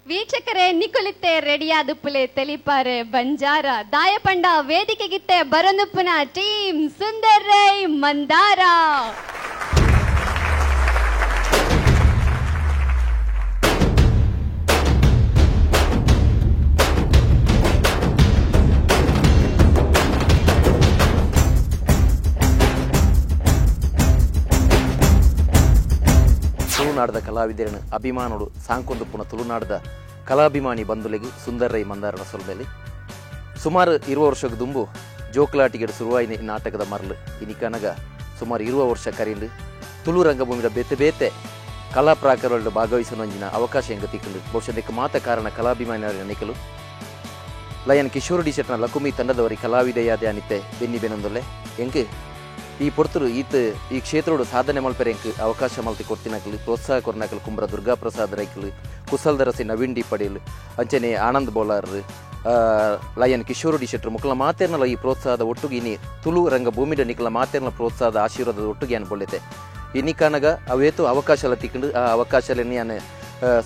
ವೀಕ್ಷಕರೇ ನಿಕುಲಿತ್ತೆ ರೆಡಿಯಾದ ಪುಲೆ ತೆಲಿಪಾರೆ ಬಂಜಾರ ದಾಯಪಂಡ ವೇದಿಕೆಗಿತ್ತೆ ಬರನುಪ್ಪುನ ಟೀಮ್ ಸುಂದರ್ ರೈ ಮಂದಾರ. ತುಳುನಾಡದ ಕಲಾವಿದರನ್ನು ಅಭಿಮಾನೋಡು ಸಾಂಕೊಂದು ಪುನಃ ತುಳುನಾಡದ ಕಲಾಭಿಮಾನಿ ಬಂಧುಲೆಗೆ ಸುಂದರ್ ರೈ ಮಂದಾರನ ಸೊಲ್ಮೆಲೆ. ಸುಮಾರು 20 ವರ್ಷಕ್ಕೆ ದುಂಬು ಜೋಕ್ಲಾಟಿಗೆ ಶುರುವಾಯಿನ ನಾಟಕದ ಮರಳು ಇನಿಕನಗ ಸುಮಾರು 20 ವರ್ಷ ಕರೀಂಡು ತುಳು ರಂಗಭೂಮಿಯ ಬೇತೆ ಬೇತೆ ಕಲಾ ಪ್ರಾಕಾರಗಳು ಭಾಗವಹಿಸೋಂಜಿನ ಅವಕಾಶ ಹೆಂಗೆ ತಿಕ್ಕಂಡು ಬಹುಶಃ ಅದಕ್ಕೆ ಮಾತ ಕಾರಣ ಕಲಾಭಿಮಾನಿ ನಿಕಲು ಲಯನ್ ಕಿಶೋರ್ ಡಿ ಶೆಟ್ನ ಲಕುಮಿ ತಂಡದವರಿ ಕಲಾವಿದೆಯಾದ ಅನಿತೆ ಬೆನ್ನಿ ಬೆನೊಂದೊಲ್ಲೆ ಎಂಕ್ ಈ ಪೊರ್ತರು ಈತ ಈ ಕ್ಷೇತ್ರೋಡು ಸಾಧನೆ ಮಲ್ಪೆರೆ ಎಂಕ್ ಅವಕಾಶ ಮಲ್ತಿ ಕೊರ್ತಿನಕಲು ಪ್ರೋತ್ಸಾಹ ಕೊರ್ನಕಲು ಕುಂಬ್ರ ದುರ್ಗಾಪ್ರಸಾದ್ ರೈಕಲು ಕುಸಲ್ದರಸಿ ನವೀನ್ ಡಿ ಪಡೇಲ್ ಅಂಚನೆ ಆನಂದ್ ಬೋಲಾರ್ ಲಯನ್ ಕಿಶೋರ್ ಡಿ ಶೆಟ್ರು ಮುಕ್ಕಲ ಮಾತೇರ್ನಲ ಈ ಪ್ರೋತ್ಸಾಹದ ಒಟ್ಟುಗೆ ಇನಿ ತುಳು ರಂಗಭೂಮಿಡ ನಿಕಲ ಮಾತೇರ್ನ ಪ್ರೋತ್ಸಾಹದ ಆಶೀರ್ವಾದದ ಒಟ್ಟುಗೆ ಏನು ಬೊಳ್ಳೆತೆ ಇನ್ನಿಕಾನಗ ಅವೇತು ಅವಕಾಶ ತಿಕ್ಕಂಡು ಆ ಅವಕಾಶలని ಯಾನು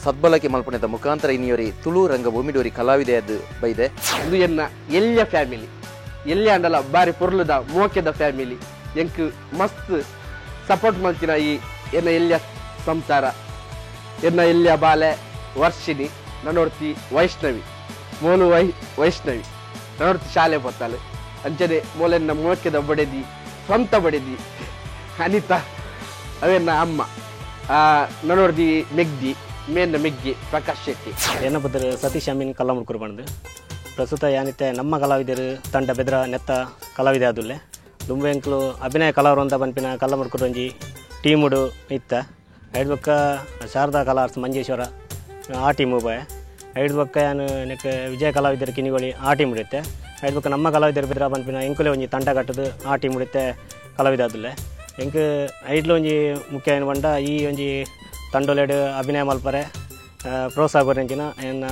ಸದ್ಬಳಕೆ ಮಲ್ಪನೆದ ಮುಖಾಂತರ ಇನ್ನಿಯವರಿ ತುಳು ರಂಗಭೂಮಿಡೋರಿ ಕಲಾವಿದೆಯದ್ದು ಬೈದೆ. ಇದು ಎನ್ನ ಎಲ್ಲಿಯ ಫ್ಯಾಮಿಲಿ ಎಲ್ಲಿ ಅಂಡಲ ಬಾರಿ ಪೊರ್ಲುದ ಮೋಕೆದ ಫ್ಯಾಮಿಲಿ ಎಂಕ್ ಮಸ್ತ್ ಸಪೋರ್ಟ್ ಮಲ್ತಿನ ಈ ಎನ್ನ ಎಲ್ಲಿಯ ಸಂಸಾರ ಎನ್ನ ಎಲ್ಲಿಯ ಬಾಲೆ ವರ್ಷಿಣಿ ನನ್ನೊರ್ತಿ ವೈಷ್ಣವಿ ಮೋಲು ವೈಷ್ಣವಿ ನನ್ನೊರ್ತಿ ಶಾಲೆ ಪೋತಾಳೆ ಅಂಚನೆ ಮೋಲೆನ್ನ ಮೋಕೆದ ಬಡೆದಿ ಸ್ವಂತ ಬಡೆದಿ ಅನಿತಾ ಅವೆನ್ನ ಅಮ್ಮ ನನ್ನೊರ್ದಿ ಮೆಗ್ದಿ ಮೇನ್ನ ಮೆಗ್ಗಿ ಪ್ರಕಾಶ್ ಶೆಟ್ಟಿ. ಎನ್ನ ಪುತ್ರ ಸತೀಶ್ ಅಮೀನ್ ಕಲ್ಲಮುಡ್ಕುರು ಬಂದು ಪ್ರಸ್ತುತ ಯಾನಿತ್ತೆ ನಮ್ಮ ಕಲಾವಿದರು ತಂಡ ಬೆದ್ರ ನೆತ್ತ ಕಲಾವಿದೆ ಆದುಲ್ಲೆ ದುಂಬೆಂಕ್ಲು ಅಭಿನಯ ಕಲಾವರು ಅಂತ ಪನ್ಪಿನ ಕಲ್ಲಮುಡ್ಕುರು ಒಂಜಿ ಟೀಮುಡು ಇತ್ತ ಐದು ಬೊಕ್ಕ ಶಾರದಾ ಕಲಾರ್ಸ್ ಮಂಜೇಶ್ವರ ಆ ಟೀಮು ಬಾಯ್ ಐದು ಬೊಕ್ಕ ಯಾನು ನೆಕ್ ವಿಜಯ ಕಲಾವಿದರು ಕಿನಿಗೊಳಿ ಆ ಟೀಮ್ ಇಡುತ್ತೆ ಐದು ಬೊಕ್ಕ ನಮ್ಮ ಕಲಾವಿದರು ಬೆದ್ರ ಪನ್ಪಿನ ಎಂಕುಲೆ ಒಂಜಿ ತಂಡ ಕಟ್ಟದು ಆ ಟೀಮ್ ಇಡುತ್ತೆ ಕಲಾವಿದ ಆದುಲ್ಲೆ ಎಂಕ್ ಐಡ್ಲ ಒಂಜಿ ಮುಖ್ಯ ಏನು ಪಂಡ ಈ ಒಂಜಿ ತಂಡೊಲೆಡ್ ಅಭಿನಯ ಮಲ್ಪರೆ ಪ್ರೋತ್ಸಾಹ ಕೊರೆಂಚಿನ ಎನ್ನ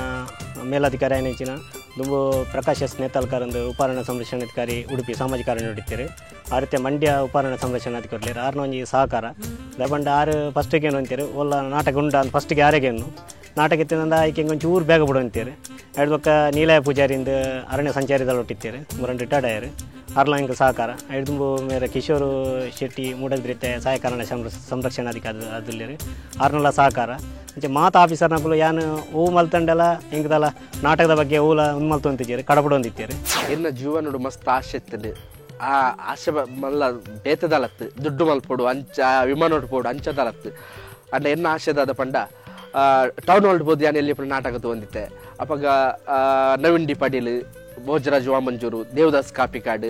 ಮೇಲಾಧಿಕಾರಿ ಏನಂಚಿನ ದುಂಬು ಪ್ರಕಾಶ್ ಎಸ್ ನೇತಾಲ್ಕರ್ ಒಂದು ಉಪಾರಣ್ಯ ಸಂರಕ್ಷಣಾಧಿಕಾರಿ ಉಡುಪಿ ಸಾಮಾಜಿಕ ಅರಣ್ಯ ನೋಡಿತ್ತೀರಿ ಆ ರೀತಿ ಮಂಡ್ಯ ಉಪಾರಣ್ಯ ಸಂರಕ್ಷಣಾಧಿಕಾರಿ ಆರ್ನ ಒಂಜಿ ಸಹಕಾರ ದಯಪಂಡ ಆರು ಫಸ್ಟಿಗೆ ಏನು ಅಂತೀರಿ ಒಲ್ಲ ನಾಟಕ ಉಂಡ ಅಂತ ಫಸ್ಟಿಗೆ ಯಾರಿಗೇನು ನಾಟಕ ಇತ್ತಿನಂದ ಆಯ್ಕೆ ಒಂಚೂರು ಬೇಗ ಬಿಡು ಅಂತೀರಿ ಎರಡು ಪಕ್ಕ ನೀಲಯ ಪೂಜಾರಿಂದ ಅರಣ್ಯ ಸಂಚಾರಿದಲ್ಲಿ ಒಟ್ಟಿತ್ತೀರಿ ಮೂರನ್ನು ರಿಟೈರ್ಡ್ ಆಯಾರು ಆರ್ಲ ಹಿಂಗೆ ಸಹಕಾರ ಐದು ದುಂಬು ಮೇರೆ ಕಿಶೋರ್ ಶೆಟ್ಟಿ ಮೂಡಬಿದ್ರಿತೆ ಸಹಾಯಕ ಅರಣ್ಯ ಸಂರಕ್ಷಣಾಧಿಕಾರಿ ಅದುಲ್ಲಿರಿ ಆರ್ನೆಲ್ಲ ಸಹಕಾರ ಅಂಚೆ ಮಾತ ಆಫೀಸರ್ನಕುಲು ಯಾನು ಹೂ ಮಲ್ತಂಡೆಲ್ಲ ಹಿಂಗದಲ್ಲ ನಾಟಕದ ಬಗ್ಗೆ ಹೂಲ ಒಂದು ಮಲ್ತು ಅಂತಿದ್ದೀರಿ ಕಡಪಡು ಅಂದಿತ್ತೀರಿ. ಎನ್ನ ಜೀವನಡು ಮಸ್ತ್ ಆಸೆ ಇರ್ತದೆ ಆ ಆಸೆ ಮಲ್ಲ ಬೇತದಲತ್ತು ದುಡ್ಡು ಮಲ್ಪೋಡು ಅಂಚ ವಿಮಾನ ಪೋಡು ಅಂಚದಲತ್ತು ಅಂಡ ಎನ್ನ ಆಶೆದಾದ ಪಂಡ ಟೌನ್ ಹಾಲ್ ಬೋದು ಯಾನ್ ಎಲ್ಲಿ ನಾಟಕ ತಗೊಂಡಿದ್ದೆ ಅಪ್ಪಾಗ ನವೀನ್ ಡಿ ಪಾಟೀಲ್ ಭೋಜರಾಜ್ ವಾಮಂಜೂರು ದೇವದಾಸ್ ಕಾಪಿಕಾಡು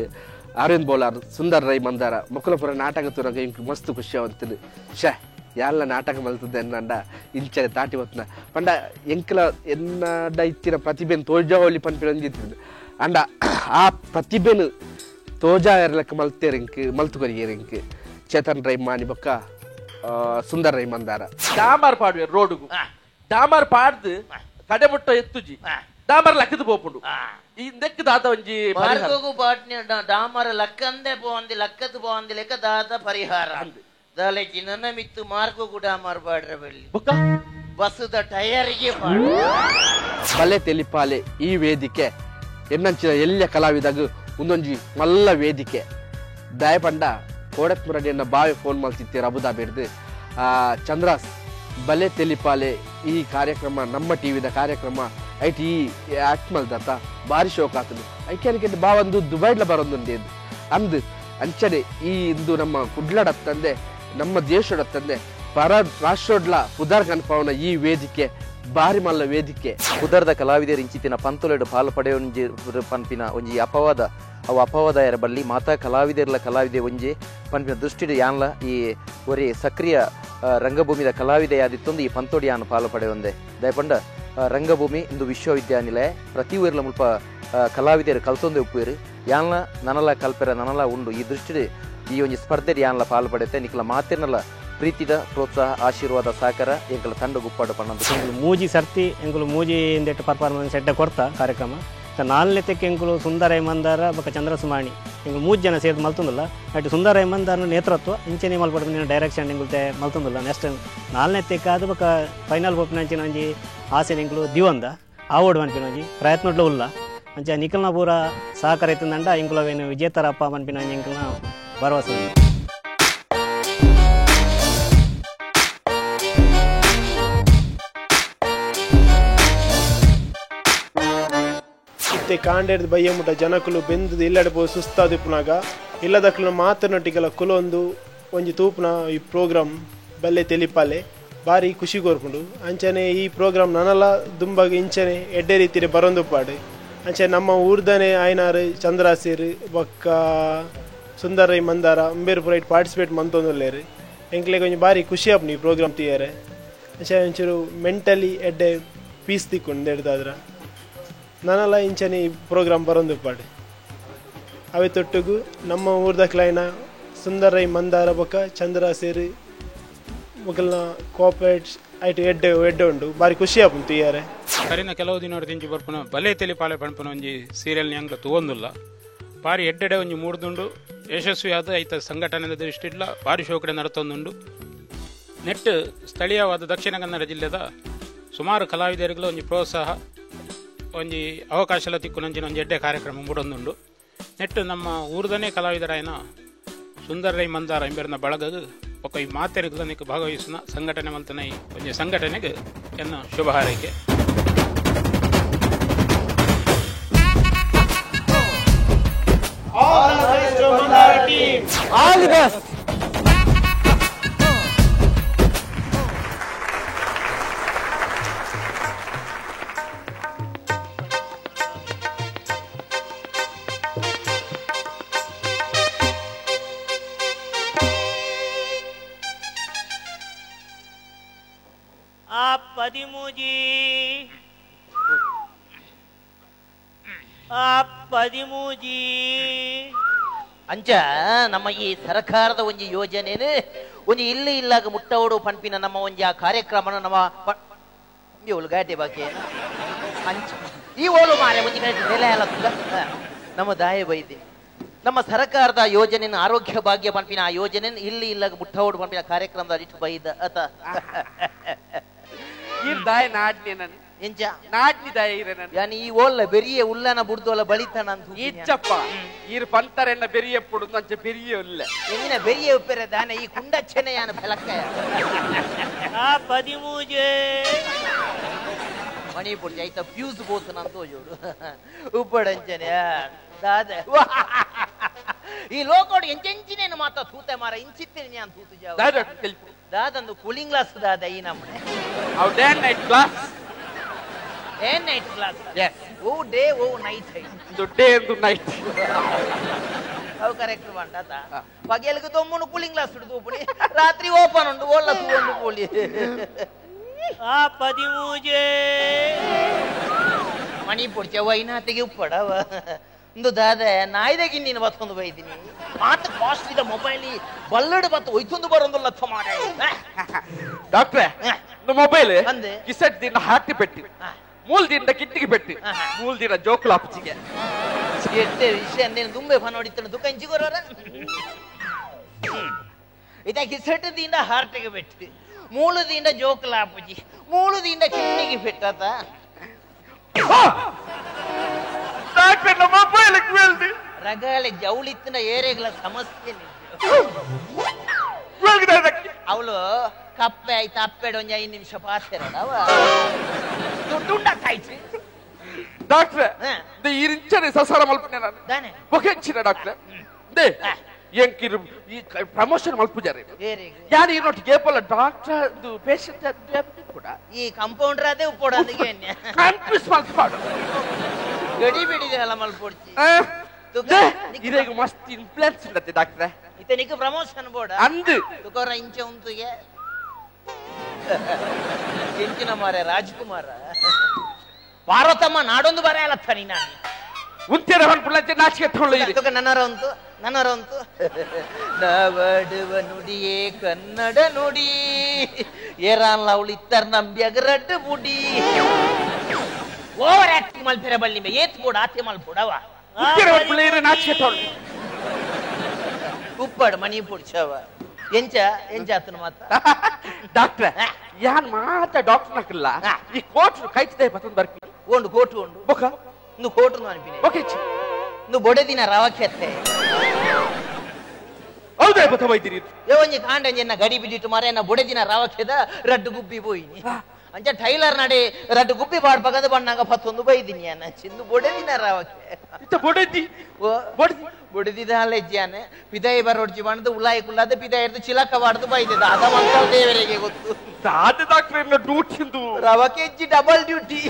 ಅರವಿಂದ್ ಬೋಲಾರ್ ಸುಂದರ್ ರೈ ಮಂದಾರ ಮೊಕ್ಕಲಪುರ ನಾಟಕ ತೂರಾಗ ಇಂಕ್ ಮಸ್ತ್ ಖುಷಿ ಅವಂತದು ಶೇ ಎಲ್ಲ ನಾಟಕ ಮಲ್ತದೆ ಎನ್ನಂಡ ಇಂಚ ತಾಟಿ ಹೊತ್ನ ಪಂಡ ಎಂಕಲ ಎನ್ನಡ ಇತ್ತಿನ ಪ್ರತಿಭೆನ್ ತೋಜಾವಳಿ ಪನ್ಪಿನ ಅಂಡ ಆ ಪ್ರತಿಭೆನು ತೋಜಾ ಇರ್ಲಕ್ಕ ಮಲ್ತೇರ್ ಇಂಕ್ ಮಲ್ತು ಕೊರಿಯೇರ್ ಇಂಕ್ ಚೇತನ್ ರೈ ಮಾನಿ ಬೊಕ್ಕ ಸುಂದರ್ ರೈ ಮಂದಾರ. ಡಾಮಾರ್ ಪಾಡುವೆ ರೋಡುಗು ಡಾಮಾರ್ ಪಾಡ್ದು ಕಡೆಮುಟ್ಟ ಎತ್ತುಜಿ ಡಾಮಾರ್ ಲಕ್ಕದ ಪೋಪುಂಡು ಈ ನೆಕ್ ದಾದ ಒಂಜಿ ಮಾರ್ಗಗು ಪಾಟ್ನೆ ಡಾಮರ್ ಲಕ್ಕಂದೆ ಪೋಂದಿ ಲಕ್ಕದ ಪೋಂದಿ ಲೆಕ್ಕ ದಾದ ಪರಿಹಾರ ದಾಲೆಕಿ ನನ್ನ ಮಿತ್ತು ಮಾರ್ಗಗು ಡಾಮಾರ್ ಪಾಡ್ರೆ ಬಲ್ಲಿ ಬಸ್ಸುದ ಟೈರ್ಗೆ ಪಾಡು. ಬಲೆ ತೆಲಿಪಾಲೆ ಈ ವೇದಿಕೆ ಎನ್ನಂಚಿನ ಎಲ್ಲ ಕಲಾವಿದಾಗ ಒಂದೊಂಜಿ ಮಲ್ಲ ವೇದಿಕೆ ದಯಪಂಡ ಕೋಡತ್ ಮುರಡಿಯನ್ನ ಬಾವಿ ಫೋನ್ ಮಲ್ತಿತ್ತೀರ ಅಬುದಾಬಿರ್ದು ಚಂದ್ರಾಸ್ ಬಲೆ ತೆಲಿಪಾಲೆ ಈ ಕಾರ್ಯಕ್ರಮ ನಮ್ಮ ಟಿವಿದ ಕಾರ್ಯಕ್ರಮ ಐಟ್ ಈ ಆಕ್ಟ್ ಮಲ್ದತ್ತ ಭಾರಿ ಶೋಕ್ ಆತದು ಐಕೆ ಬಾ ಒಂದು ದುಬೈಡ್ಲ ಬರೋದೊಂದು ಅಂದು ಅಂಚನೆ ಈ ಇಂದು ನಮ್ಮ ಕುಡ್ಲಡತ್ತಂದೆ ನಮ್ಮ ದೇಶಡತ್ತಂದೆ ಪರ ರಾಷ್ಟ್ರೋಡ್ಲ ಪುದರ್ ಕನ್ಪಾವನ ಈ ವೇದಿಕೆ ಬಾರಿ ಮಲ್ಲ ವೇದಿಕೆ. ಪುದರ್ದ ಕಲಾವಿದರ ಇಂಚಿತಿನ ಪಂತೊಲೆಡು ಪಾಲು ಪಡೆಯೊಂಜಿ ಪನ್ಪಿನ ಒಂಜಿ ಅಪವಾದ ಅವು ಅಪವಾದ ಯಾರ ಬಲ್ಲಿ ಮಾತಾ ಕಲಾವಿದರ್ಲ ಕಲಾವಿದೆ ಒಂಜಿ ಪನ್ಪಿನ ದೃಷ್ಟಿಡು ಯಾನ್ಲ ಈ ಒರಿ ಸಕ್ರಿಯ ರಂಗಭೂಮಿದ ಕಲಾವಿದೆ ಯಾದಿತ್ತೊಂದು ಈ ಪಂತೋಡಿ ಯಾನು ಪಾಲು ಪಡೆಯೊಂದೆ ದಯಪಂಡ ರಂಗಭೂಮಿ ಇಂದು ವಿಶ್ವವಿದ್ಯಾನಿಲಯ ಪ್ರತಿ ಊರ್ಲ ಮುಲ್ಪ ಕಲಾವಿದರು ಕಲ್ತೊಂದು ಉಪ್ಪುವೇರು ಯಾನ್ಲ ನನಲ ಕಲ್ಪೆರ ನನಲ ಉಂಡು ಈ ದೃಷ್ಟಿಡು ಈ ಒಂಜಿ ಸ್ಪರ್ಧೆ ಯಾನ್ಲ ಪಾಲು ಪಡೆತೆ ನಿಕ್ಲ ಮಾತಿರ್ನಲ ಪ್ರೀತಿದ ಪ್ರೋತ್ಸಾಹ ಆಶೀರ್ವಾದ ಸಹಕಾರ ಎಂಕಲ ತಂಡ ಗುಪ್ಪಾಡು ಪಣ್ಣಂದು ಮೂಜಿ ಸರ್ತಿ ಎಂಕುಲು ಮೂಜಿ ಇಂದೆಟ್ಟು ಪರ್ಫಾರ್ಮೆನ್ಸ್ ಎಡ್ಡ ಕೊರ್ತ ಕಾರ್ಯಕ್ರಮ ನಾಲ್ನೆತೆಕ್ಕೆ ಎಂಕುಲು ಸುಂದರ ಮಂದಾರ ಬೊಕ ಚಂದ್ರಸುಮಾಣಿ ಎಂಕುಲು ಮೂಜಿ ಜನ ಸೇರ್ದು ಮಲ್ತೊಂದುಲ್ಲ ಅಟ್ ಸುಂದರ ಮಂದಾರನ ನೇತೃತ್ವ ಇಂಚೆನೆ ಮಲ್ಪಡ್ದು ಡೈರೆಕ್ಷನ್ ಎಂಕುಲ್ತೆ ಮಲ್ತೊಂದುಲ್ಲ ನೆಕ್ಸ್ಟ್ ನಾಲ್ನೆತೆಕ್ಕಾದ ಬೊಕ ಫೈನಲ್ ಪೋಪಿನಂಚಿನ ಒಂಜಿ ಆಸೆ ಎಂಕುಲು ದಿವಂದ ಆವೋಡು ಪನ್ಪಿನ ಒಂಜಿ ಪ್ರಯತ್ನಡ್ಲ ಉಲ್ಲ ಅಂಚ ನಿಖಲ್ನ ಪೂರ ಸಹಕಾರ ಇತ್ತಂದಂಡ ಎಂಕುಲವೇನು ವಿಜೇತರಪ್ಪ ಪನ್ಪಿನ ಒಂಜಿ ಎಂಕುಲ್ನ ಭರವಸೆ. ಇತ್ತೆ ಕಾಂಡೇರ್ದ ಬಯ್ಯ ಮುಟ್ಟ ಜನಕುಲು ಬೆಂದು ಇಲ್ಲಡೆ ಪೋ ಸುಸ್ತಾದಿಪ್ಪುನಾಗ ಇಲ್ಲದಕ್ಕಲು ಮಾತನೊಟ್ಟಿಗೆಲ್ಲ ಕುಲೊಂದು ಒಂಜಿ ತೂಪುನ ಈ ಪ್ರೋಗ್ರಾಮ್ ಬಲ್ಲೆ ತೆಲಿಪಾಲೆ ಬಾರಿ ಖುಷಿ ಕೋರ್ಪುಂಡು. ಅಂಚನೆ ಈ ಪ್ರೋಗ್ರಾಮ್ ನನಲ ದುಂಬಾಗ ಇಂಚನೆ ಎಡ್ಡೆ ರೀತಿಯ ಬರೊಂದುಪ್ಪಾಡು. ಅಂಚೆ ನಮ್ಮ ಊರ್ದನೆ ಆಯ್ನಾರು ಚಂದ್ರಾಸಿರು ಬೊಕ್ಕ ಸುಂದರೈ ಮಂದಾರ ಅಂಬೇರು ಪೂರ it participate ಮಂತೊಂದುಲ್ಲೇರು. ಎಂಕ್ಲೆಗ್ ಒಂಜಿ ಬಾರಿ ಖುಷಿ ಆಪುಂಡು ಈ ಪ್ರೋಗ್ರಾಮ್ తీಯರೆ. ಅಂಚೆ ಒಂಚೂರು ಮೆಂಟಲಿ ಎಡ್ಡೆ ಪೀಸ್ ತಿಕ್ಕೊಂಡು ಎಡ್ದಾದ್ರ ನನಲ ಇಂಚನೆ ಈ ಪ್ರೋಗ್ರಾಮ್ ಬರೊಂದುಪ್ಪಾಡು. ಅವೆ ತೊಟ್ಟುಗು ನಮ್ಮ ಊರ್ದಕ್ಲೈನ ಸುಂದರೈ ಮಂದಾರ ಬೊಕ್ಕ ಚಂದ್ರಾಸಿರು ಮೊಗಲ್ನ ಕೋಆಪರೇಟ್ಸ್ ಐಟ್ ಎಡ್ಡೆ ಎಡ್ಡೆ ಉಂಡು ಬಾರಿ ಖುಷಿ ಆಪುಂಡು తీಯರೆ. ಕರಿನ ಕೆಲವು ದಿನ ದಿಂಚಿ ಬರ್ಪುನ ಬಲೆ ತೆಲಿಪಾಲೆ ಪಣಪುನ ಒಂಜಿ ಸೀರಿಯಲ್ ಎಂಕ್ಲ ತೂವೊಂದುಲ್ಲ ಬಾರಿ ಎಡ್ಡೆಡೆ ಒಂಜಿ ಮೂಡ್ದುಂಡು ಯಶಸ್ವಿಯಾದ ಐತ ಸಂಘಟನೆದ ದೃಷ್ಟಿಡ್ಲ ಬಾರಿ ಶೋಕಡೆ ನಡತೊಂದುಂಡು. ನೆಟ್ ಸ್ಥಳೀಯವಾದ ದಕ್ಷಿಣ ಕನ್ನಡ ಜಿಲ್ಲೆದ ಸುಮಾರು ಕಲಾವಿದರಿಗೂ ಒಂಜಿ ಪ್ರೋತ್ಸಾಹ ಒಂಜಿ ಅವಕಾಶಲ ತಿಕ್ಕುನಂಚಿನ ಒಂಜಿ ಎಡ್ಡೆ ಕಾರ್ಯಕ್ರಮ ಮೂಡೊಂದುಂಡು. ನೆಟ್ಟು ನಮ್ಮ ಊರ್ದನೇ ಕಲಾವಿದರಾಯನ ಸುಂದರೈ ಮಂದಾರ ಇಂಬೆರ್ನ ಬಳಗದು ಒಕ್ಕ ಈ ಮಾತೆರಿಗೂ ಭಾಗವಹಿಸುವ ಸಂಘಟನೆ ಮಲ್ತನ ಈ ಒಂಜಿ ಸಂಘಟನೆಗೆ ಎನ್ನ ಶುಭ ಹಾರೈಕೆ. All the best. ಆ ಪದಿಮೂಜಿ ಆ ಪದಿಮೂಜಿ ಅಂಚ ನಮ್ಮ ಈ ಸರ್ಕಾರದ ಒಂಜಿ ಯೋಜನೆನೇ ಒಂಜಿ ಇಲ್ಲಿ ಇಲ್ಲಾಗ ಮುಟ್ಟವಡು ಪನ್ಪಿನ ನಮ್ಮ ಒಂಜಿ ಆ ಕಾರ್ಯಕ್ರಮನ ನಮ್ಮ ಗಾಟೆ ಬಾಕಿ ಅಂಚ ಈ ಓಲು ಮಾರೆ ಒಂಜಿ ನೆಲೆ ಅಲ್ಲ ನಮ್ಮ ದಾಯ ಬೈದಿ ನಮ್ಮ ಸರ್ಕಾರದ ಯೋಜನೆ ಆರೋಗ್ಯ ಭಾಗ್ಯ ಪನ್ಪಿನ ಆ ಯೋಜನೆ ಇಲ್ಲಿ ಇಲ್ಲಾಗ ಮುಟ್ಟವಡು ಪನ್ಪಿನ ಕಾರ್ಯಕ್ರಮದ ಇಟ್ಟು ಬೈದ ಅತ ದಾಯ ನಾಡ್ನಿ ನಾನು ಎಂಚ ನಾಡ್ನಿ ದಾಯ ಇರೆ ನಾನು ಯಾನಿ ಈ ಓಲ್ಲ ಬೆರಿಯ ಉಲ್ಲನ ಬುಡ್ದೋಲ ಬಳಿತನ ಅಂತ ಇಚ್ಚಪ್ಪ ಈರ್ ಪಂತರೆನ್ನ ಬೆರಿಯ ಪುಡು ಅಂಚ ಬೆರಿಯ ಉಲ್ಲ ಎಂಗಿನ ಬೆರಿಯ ಉಪ್ಪೆರೆ ದಾನೆ ಈ ಕುಂಡಚ್ಚನೆ ಯಾನ ಬೆಲಕ್ಕಯ ಆ ಪದಿಮೂಜೆ ಮಣಿಪುರ್ ಐತ ಫ್ಯೂಸ್ ಬೋತನ ಅಂತ ಜೋಡು ಉಪ್ಪಡಂಚನೆ ದಾದ ಈ ಲೋಕೋಡು ಎಂಚೆಂಚಿನೇನು ಮಾತ ತೂತೆ ಮಾರ ಇಂಚಿತ್ತೇನೆ ನಾನು ತೂತು ಜಾವ ದಾದ ದಾದಂದು ಕೂಲಿಂಗ್ ಗ್ಲಾಸ್ ದಾದ ಈ ನಮ್ಮನೆ ಅವು day night glass day night glass yes oh day oh night ಇದು ಡೇ ಎಂದು ನೈಟ್ ಅವು ಕರೆಕ್ಟ್ ಬಂಟಾತ ಪಗೆಲ್ಗೆ ದೊಮ್ಮನು ಕೂಲಿಂಗ್ ಗ್ಲಾಸ್ ಹಿಡಿದು ಪುಡಿ ರಾತ್ರಿ ಓಪನ್ ಉಂಟು ಓಲ್ಲ ತೂಂಡು ಪೋಲಿ ಆ ಪದಿಮೂಜೆ ಮಣಿ ಪೊಡ್ಚೆ ವೈನಾತಿಗೆ ಉಪ್ಪಡವ ಒಂದು ದಾದ ನಾಯ್ದಾಗಿ ನೀನು ಬತ್ತೊಂದು ಬೈತೀನಿ ಮಾತು ಕಾಸ್ಟ್ಲಿ ಮೊಬೈಲ್ ಬಲ್ಲಡು ಬತ್ತು ಒಯ್ತೊಂದು ಬರೋಂದುಲ್ಲ ಮಾಡ ಡಾಕ್ಟ್ರೆ ಮೊಬೈಲ್ ಅಂದೆ ಕಿಸೆಟ್ ದಿನ ಹಾಕಿ ಪೆಟ್ಟಿ ಮೂಲ್ ದಿನ ಕಿಟ್ಟಿಗೆ ಪೆಟ್ಟಿ ಮೂಲ್ ದಿನ ಜೋಕುಲ ಅಪ್ಪಚಿಗೆ ಎಟ್ಟೆ ವಿಷಯ ನೀನು ದುಂಬೆ ಫನ್ ಹೊಡಿತಾನೆ ದುಃಖ ಇಂಚಿಗೋರವರ ಇದ ಕಿಸೆಟ್ ದಿಂದ ಹಾರ್ಟಿಗೆ ಪೆಟ್ಟಿ ಮೂಲದಿಂದ ಜೋಕುಲ ಅಪ್ಪುಜಿ ಮೂಲದಿಂದ ಕಿಡ್ನಿಗೆ ಪೆಟ್ಟಾತ ರಗಾಲೆ ಜೌಳಿತ್ತಿನ ಏರಿಗಳ ಸಮಸ್ಯೆ ಅವಳು ಕಪ್ಪೆ ಆಯ್ತು ಅಪ್ಪೆಡ ಒಂಜಿ 5 ನಿಮಿಷ ಪಾತೆರಡವ ದುಡ್ಡುಂಡಾಯ್ತು ಡಾಕ್ಟ್ರೆ ಈ ರಿಂಚನೆ ಸಸಾರ ಮಲ್ಪನೆ ನಾನು ಬೊಕೆಂಚಿನ ಡಾಕ್ಟ್ರೆ they ಎಂಕಿರು ಈ ಪ್ರಮೋಷನ್ ಮಲ್ಪುಜಾರೆ ಯಾರು ಈ ನೋಟ್ ಗೇಪಲ್ಲ ಡಾಕ್ಟರ್ ಪೇಷಂಟ್ ಕೂಡ ಈ ಕಂಪೌಂಡರ್ ಅದೇ ಉಪ್ಪೋಡ ಕನ್ಫ್ಯೂಸ್ ಮಲ್ಪಾಡು ಗಡಿ ಬಿಡಿದೆ ಅಲ್ಲ ಮಲ್ಪೊಡ್ಚಿ ಇದೇಗ ಮಸ್ತ್ ಇನ್ಫ್ಲುಯೆನ್ಸ್ ಉಂಟತ್ತೆ ಡಾಕ್ಟ್ರೆ ಇತನಿಗೆ ಪ್ರಮೋಷನ್ ಬೋರ್ಡ್ ಅಂದು ತುಕೋರ ಇಂಚೆ ಉಂತುಗೆ ಎಂಚಿನ ಮಾರೆ ರಾಜ್ಕುಮಾರ ಪಾರ್ವತಮ್ಮ ನಾಡೊಂದು ಬರೆಯಲತ್ತ ನೀ ನಾನು ಉಂತೇರ ಪನ್ಪುಲಂಚೆ ನಾಚಿಕೆ ತಗೊಳ್ಳಿ ನನರ ಉಂಟು ನನರ ಉಂಟು ನಾವಾಡುವ ನುಡಿಯೇ ಕನ್ನಡ ನುಡಿ ಏರಾನ್ಲ ಅವಳು ಇತ್ತರ್ ನಂಬಿ ಅಗರಡ್ಡು ಬುಡಿ ಓವರ್ ಆಕ್ಟಿಂಗ್ ಮಲ್ಪೆರ ಬಳ್ಳಿ ಮೇ ಏತ್ ಬೋಡ ಆತೆ ಮಲ್ಪೋಡವ ನಾಚಿಕೆ ತಗೊಳ್ಳಿ ಉಪ್ಪಾಡು ಮಣಿ ಪುಡ್ಚವ ಎಂಚ ಎಂಚ ಆತನ ಮಾತ ಡಾಕ್ಟ್ರೆ ಯಾನ್ ಮಾತ ಡಾಕ್ಟರ್ ನಕಲ್ಲ ಈ ಕೋಟ್ ಕೈತದೆ ಬತ್ತಂದು ಬರ್ಪಿ ಒಂದು ಕೋಟು ಉಂಡು ಬೊಕ ಇಂದು ಕೋಟು ಅನ್ಪಿನಿ ಓಕೆ ಇಂದು ಬೊಡೆದಿನ ರವಕೆತ್ತೆ ಹೌದೇ ಬತ್ತ ಬೈದಿರಿ ಏ ಒಂಜಿ ಕಾಂಡ ಎನ್ನ ಗಡಿ ಬಿದ್ದಿಟ್ಟು ಮಾರ ಎನ್ನ ಬೊಡೆದಿನ ರವಕೆದ ರಡ್ಡು ಗುಬ್ಬಿ ಪೋಯಿನಿ ಅಂಚ ಟೈಲರ್ ನಡೆ ರಡ್ಡು ಗುಬ್ಬಿ ಪಾಡ್ಪಗದ ಬಣ್ಣಾಗ ಪತ್ತೊಂದು ಬೈದಿನಿ ಅನ್ನ ಚಿಂದು ಬೊಡೆದಿನ ರವಕೆ ಇತ್ತ ಬೊಡೆದಿ ಬೊಡೆದಿ ಬೊಡೆದಿದ ಅಲೆಜ್ಜಿಯಾನೆ ಪಿದಾಯಿ ಬರೋಡ್ಜಿ ಬಣ್ಣದ ಉಲಾಯಿ ಕುಲ್ಲಾದ ಪಿದಾಯಿ ಇರ್ದು ಚಿಲಕ ಬಾಡ್ದು ಬೈದಿದ್ದ ಅದ ಮಂತ್ರ ದೇವರಿಗೆ ಗೊತ್ತು ದಾದ ಡಾಕ್ಟರ್ ಎನ್ನ ಡ್ಯೂಟಿಂದು ರವಕೆಜ್ಜಿ ಡಬಲ್ ಡ್ಯೂಟಿ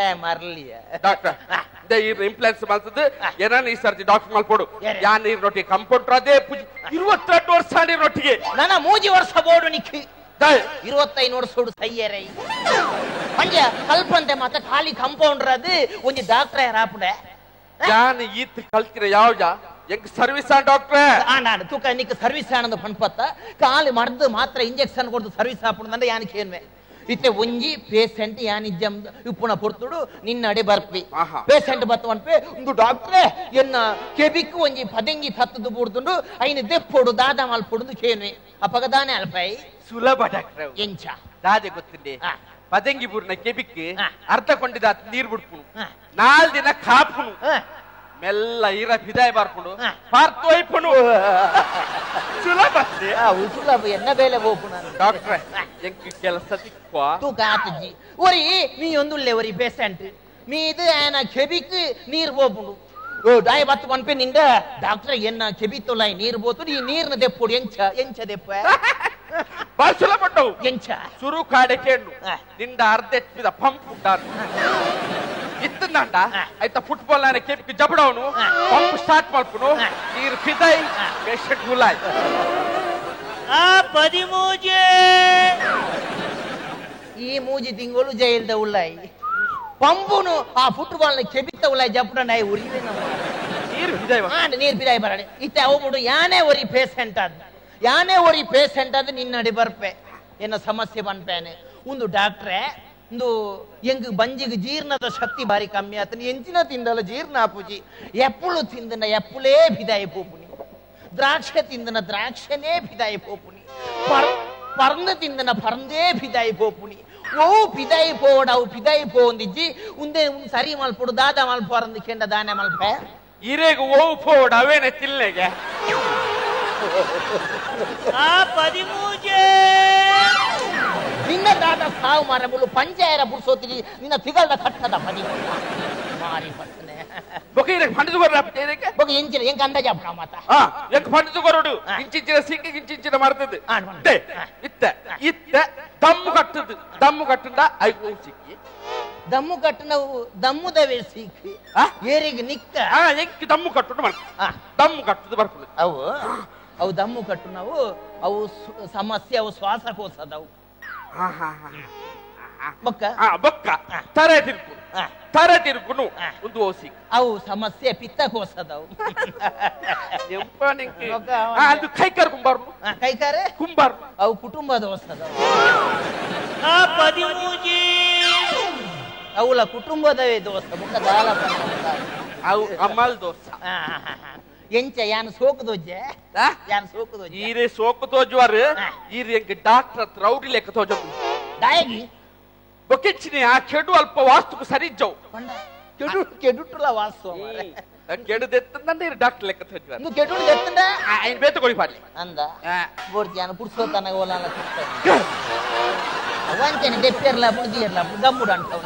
ಏ ಮರ್ಲಿಯ ಡಾಕ್ಟರ್ ಈ ಇಂಪ್ಲಾಂಟ್ಸ್ ಮಾಡ್ತದೆ ಏನಾನ ಈ ಸರ್ತಿ ಡಾಕ್ಟರ್ ಮಲ್ಪೋಡು ಯಾನ್ ನೀರ್ ಕಂಪೌಂಡರ್ ಅದೇ 22 ವರ್ಷ ನೀರೊಟ್ಟಿಗೆ ನನ್ನ 3 ವರ್ಷ ಬೋಡು ನಿಕ್ಕಿ 25 ವರ್ಷ ಸೈಯರೈ ಪಂಜ ಕಲ್ಪಂತೆ ಮಾತ ಖಾಲಿ ಕಂಪೌಂಡರ್ ಅದು ಒಂಜಿ ಡಾಕ್ಟರ್ ಯಾರಾಪುಡೆ ಯಾನ್ ಈತ್ ಕಲ್ತಿರ ಯಾವ್ಜ ಎಂಕ್ ಸರ್ವಿಸ್ ಆ ಡಾಕ್ಟರ್ ಆಂಡ ತೂಕ ನಿಕ್ ಸರ್ವಿಸ್ ಆನಂದ ಪನ್ಪತ್ತ ಖಾಲಿ ಮರ್ದು ಮಾತ್ರ ಇಂಜೆಕ್ಷನ್ ಕೊಡ್ದು ಸರ್ವಿಸ್ ಆಪುಂಡು ಯಾನ್ ಕೇನ್ವೆ ಇತ್ತೆ ಒಂಜಿ ಪೇಷಂಟ್ ಯಾನಿಜ್ಜಂ ಉಪ್ಪುನ ಪೊರ್ತುಡು ನಿನ್ನಡೆ ಬರ್ಪಿ ಪೇಷಂಟ್ ಬತ್ತ ಪನ್ಪೆ ಒಂದು ಡಾಕ್ಟ್ರೆ ಎನ್ನ ಕೆಬಿಕ್ ಒಂಜಿ ಪದೆಂಗಿ ತತ್ತದು ಬೂಡ್ದುಂಡು ಐನ ದೆಪ್ಪೊಡು ದಾದ ಮಲ್ಪೊಡು ಕೇನ್ವೆ ಅಪಗ ದಾನೆ ಅಲ್ಪೈ ಸುಲಭ ಡಾಕ್ಟ್ರೆ ಎಂಚ ದಾದೆ ಗೊತ್ತಿಂಡೆ ಪದೆಂಗಿ ಬೂರ್ನ ಕೆಬಿಕ್ ಅರ್ಧ ಕೊಂಡಿದ ನೀರ್ ಬಿಡ್ಪುನು 4 ದಿನ ಕಾಪುನು ಮೆಲ್ಲ ಇರ ಬಿದಾಯ ಬಾರ್ಪುಂಡು ಪಾರ್ತೋಯ್ಪುನು ಸುಲಭ ಸುಲಭ ಎನ್ನ ಬೇಲೆ ಹೋಪುನ ಡಾಕ್ಟ್ರೆ ಎಂಕ್ ಕೆಲಸ ತಿಕ್ವ ತೂಕ ಆತಜ್ಜಿ ಒರಿ ನೀ ಒಂದುಲ್ಲೆ ಒರಿ ಪೇಷಂಟ್ ಮೀದು ಆಯನ ಕೆಬಿಕ್ ನೀರ್ ಹೋಪುಂಡು ಓ ಡಾಯ ಬತ್ತು ಪನ್ಪೆ ನಿಂದ ಡಾಕ್ಟ್ರೆ ಎನ್ನ ಕೆಬಿ ತೊಲಾಯ್ ನೀರ್ ಬೋತು ಈ ನೀರ್ನ ದೆಪ್ಪುಡು ಎಂಚ ಎಂಚ ದೆಪ್ಪ ಬಾಳ ಸುಲಭ ಉಂಟವು ಎಂಚ ಸುರು ಕಾಡೆ ಕೇಂಡು ನಿಂದ ಅರ್ಧ ಎಚ್ಪಿದ ಪಂಪ್ ಉಂಟಾನು ಇತ್ತಂಡ ಆಯ್ತಾ ಫುಟ್ಬಾಲ್ ನಾನೆ ಕೆಪಿಗೆ ಜಬಡವನು ಪಂಪ್ ಸ್ಟಾರ್ಟ್ ಮಾಡ್ಪುನು ನೀರು ಪಿದಾಯ್ ಪೇಷಂಟ್ ಹುಲಾಯ್ ಆ ಪದಿಮೂಜೆ ಈ ಮೂಜಿ ತಿಂಗಳು ಜೈಲ್ದ ಉಳ್ಳಾಯ್ ಪಂಪುನು ಆ ಫುಟ್ಬಾಲ್ ನ ಕೆಬಿತ್ತ ಉಳ್ಳಾಯ್ ಜಪಡ ನಾಯಿ ಉರಿವೆ ನಮ್ಮ ನೀರು ಪಿದಾಯ್ ನೀರು ಪಿದಾಯ್ ಬರಡೆ ಇತ್ತೆ ಅವು ಯಾನೇ ಒರಿ ಪೇಷಂಟ್ ಅದ್ ಯಾನೇ ಒರಿ ಪೇಷಂಟ್ ಅದು ನಿನ್ನಡಿ ಬರ್ಪೆ ಎನ್ನ ಸಮಸ್ಯೆ ಪನ್ಪೇನೆ ಒಂದು ಡಾಕ್ಟ್ರೆ ಒಂದು ಎಂಗ್ ಬಂಜಿಗೆ ಜೀರ್ಣದ ಶಕ್ತಿ ಬಾರಿ ಕಮ್ಮಿ ಆತನ ಎಂಚಿನ ತಿಂದಲ್ಲ ಜೀರ್ಣ ಆಪುಜಿ ಎಪ್ಪುಳು ತಿಂದನ ಎಪ್ಪುಲೇ ಬಿದಾಯಿ ಪೋಪುನಿ ದ್ರಾಕ್ಷೆ ತಿಂದನ ದ್ರಾಕ್ಷೆನೇ ಬಿದಾಯಿ ಪೋಪುನಿ ಪರ್ಂದು ತಿಂದನ ಪರ್ಂದೇ ಬಿದಾಯಿ ಪೋಪುನಿ ಓ ಪಿದಾಯಿ ಪೋಡ ಅವು ಪಿದಾಯಿ ಪೋಂದಿಜ್ಜಿ ಉಂದೆ ಸರಿ ಮಲ್ಪೊಡು ದಾದ ಮಲ್ಪೋರಂದು ಕೆಂಡ ದಾನೆ ಮಲ್ಪೆ ಇರೇಗ ಓ ಪೋಡ ಅವೇನೆ ತಿಲ್ಲೆಗೆ ಆ ಪದಿಮೂಜೆ ನಿನ್ನ ದಾದ ಸಾವು ಮಾರಬುಲು ಪಂಚಾಯರ ಬುಡ್ಸೋತಿರಿ ನಿನ್ನ ತಿಗಲ್ದ ಕಟ್ಟದ ಪದಿ ಮಾರಿ ಪಟ್ಟನೆ ಬೊಕ ಇರಕ್ ಪಂಡಿತು ಕೊರಡ ಬೊಕ ಎಂಚಿನ ಎಂಕ ಅಂದಾಜ ಅಪ್ಪಣ ಮಾತ ಎಂಕ ಪಂಡಿತು ಕೊರಡು ಇಂಚಿಂಚಿನ ಸಿಕ್ಕ ಇಂಚಿಂಚಿನ ಮಾಡ್ತದೆ ಇತ್ತ ಇತ್ತ ದಮ್ಮು ಕಟ್ಟದು ದಮ್ಮು ಕಟ್ಟಂದ ಐಗು ಸಿಕ್ಕಿ ದಮ್ಮು ಕಟ್ಟನವು ದಮ್ಮುದವೇ ಸಿಕ್ಕಿ ಏರಿಗೆ ನಿಕ್ಕ ಎಂಕ್ ದಮ್ಮು ಕಟ್ಟುಂಡು ಮಾಡ ದಮ್ಮು ಕಟ್ಟುದು ಬರ್ಪುದು ಅವು ಅವು ದಮ್ಮು ಕಟ್ಟು ನಾವು ಅವು ಸಮಸ್ಯೆ ಅವು ಶ್ವಾಸಕೋಶದವು ಬೊಕ್ಕ ಬೊಕ್ಕ ತರೆ ತಿರ್ಕು ತರೆ ತಿರ್ಕುನು ಒಂದು ಓಸಿ ಅವು ಸಮಸ್ಯೆ ಪಿತ್ತಕೋಶದವು ಅದು ಕೈಕಾರ್ ಕುಂಬಾರು ಕೈಕಾರೆ ಕುಂಬಾರು ಅವು ಕುಟುಂಬ ದೋಷದವು ಅವುಲ ಕುಟುಂಬದವೇ ದೋಷ ಬೊಕ್ಕ ದಾಲ ಅವು ಅಮಲ್ ದೋಷ ಎಂಚ ಯಾನ್ ಸೋಕು ದೋಜೆ ಯಾನ್ ಸೋಕು ದೋಜೆ ಈರೆ ಸೋಕು ತೋಜುವಾರು ಈರೆ ಎಂಕ್ ಡಾಕ್ಟರ್ ರೌಡಿ ಲೆಕ್ಕ ತೋಜ ದಾಯಗಿ ಬೊಕೆಚ್ಚಿನಿ ಆ ಕೆಡು ಅಲ್ಪ ವಾಸ್ತುಕು ಸರಿ ಇಜ್ಜವು ಕೆಡು ಕೆಡುಟ್ಟುಲ ವಾಸ್ತು ಕೆಡು ದೆತ್ತಂದ ಡಾಕ್ಟರ್ ಲೆಕ್ಕ ತೋಜುವಾರು ನು ಕೆಡು ದೆತ್ತಂದ ಐನ್ ಬೇತ ಕೊಡಿ ಪಾಡ್ಲಿ ಅಂದ ಬೋರ್ಜಿ ಯಾನ್ ಪುಡ್ಸೋತನಗ ಓಲಾಲ ಅವಂಚನೆ ದೆಪ್ಪೆರ್ಲ ಬುಡ್ದಿಯರ್ಲ ಗಮ್ಮುಡು ಅಂಟವು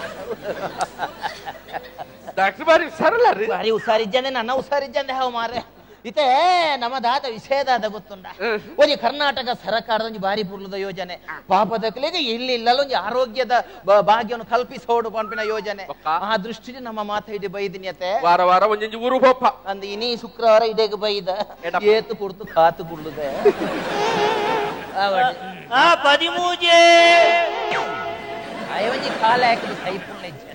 ಡಾಕ್ಟರ್ ಬಾರಿ ಸರಳ ರೀ ಬಾರಿ ಹುಷಾರಿಜ್ಜಂದೆ ನನ್ನ ಹುಷಾರಿಜ್ಜಂದೆ ಹಾವು ಮಾರೆ ಇತ್ತೆ ನಮ್ಮ ದಾದ ವಿಷಯದಾದ ಗೊತ್ತುಂಡ ಒಂಜಿ ಕರ್ನಾಟಕ ಸರ್ಕಾರದ ಒಂಜಿ ಬಾರಿ ಪುರ್ಲದ ಯೋಜನೆ ಪಾಪದಕ್ಲೆಗೆ ಇಲ್ಲಿ ಇಲ್ಲಲ್ಲ ಒಂಜಿ ಆರೋಗ್ಯದ ಭಾಗ್ಯವನ್ನು ಕಲ್ಪಿಸೋಡು ಪನ್ಪಿನ ಯೋಜನೆ ಆ ದೃಷ್ಟಿಲಿ ನಮ್ಮ ಮಾತ ಇಡಿ ಬೈದಿನಿ ಅತ್ತೆ ವಾರ ವಾರ ಒಂಜೊಂಜಿ ಊರು ಹೋಪ ಅಂದ್ ಇನಿ ಶುಕ್ರವಾರ ಇಡೆಗೆ ಬೈದ ಏತು ಕುಡ್ತು ಕಾತು ಕುಡ್ಲುದೆ ಅಯ್ಯೊಂಜಿ ಕಾಲ ಹಾಕಿದ ಸೈಪುಲ್ಲ ಇಜ್ಜೆ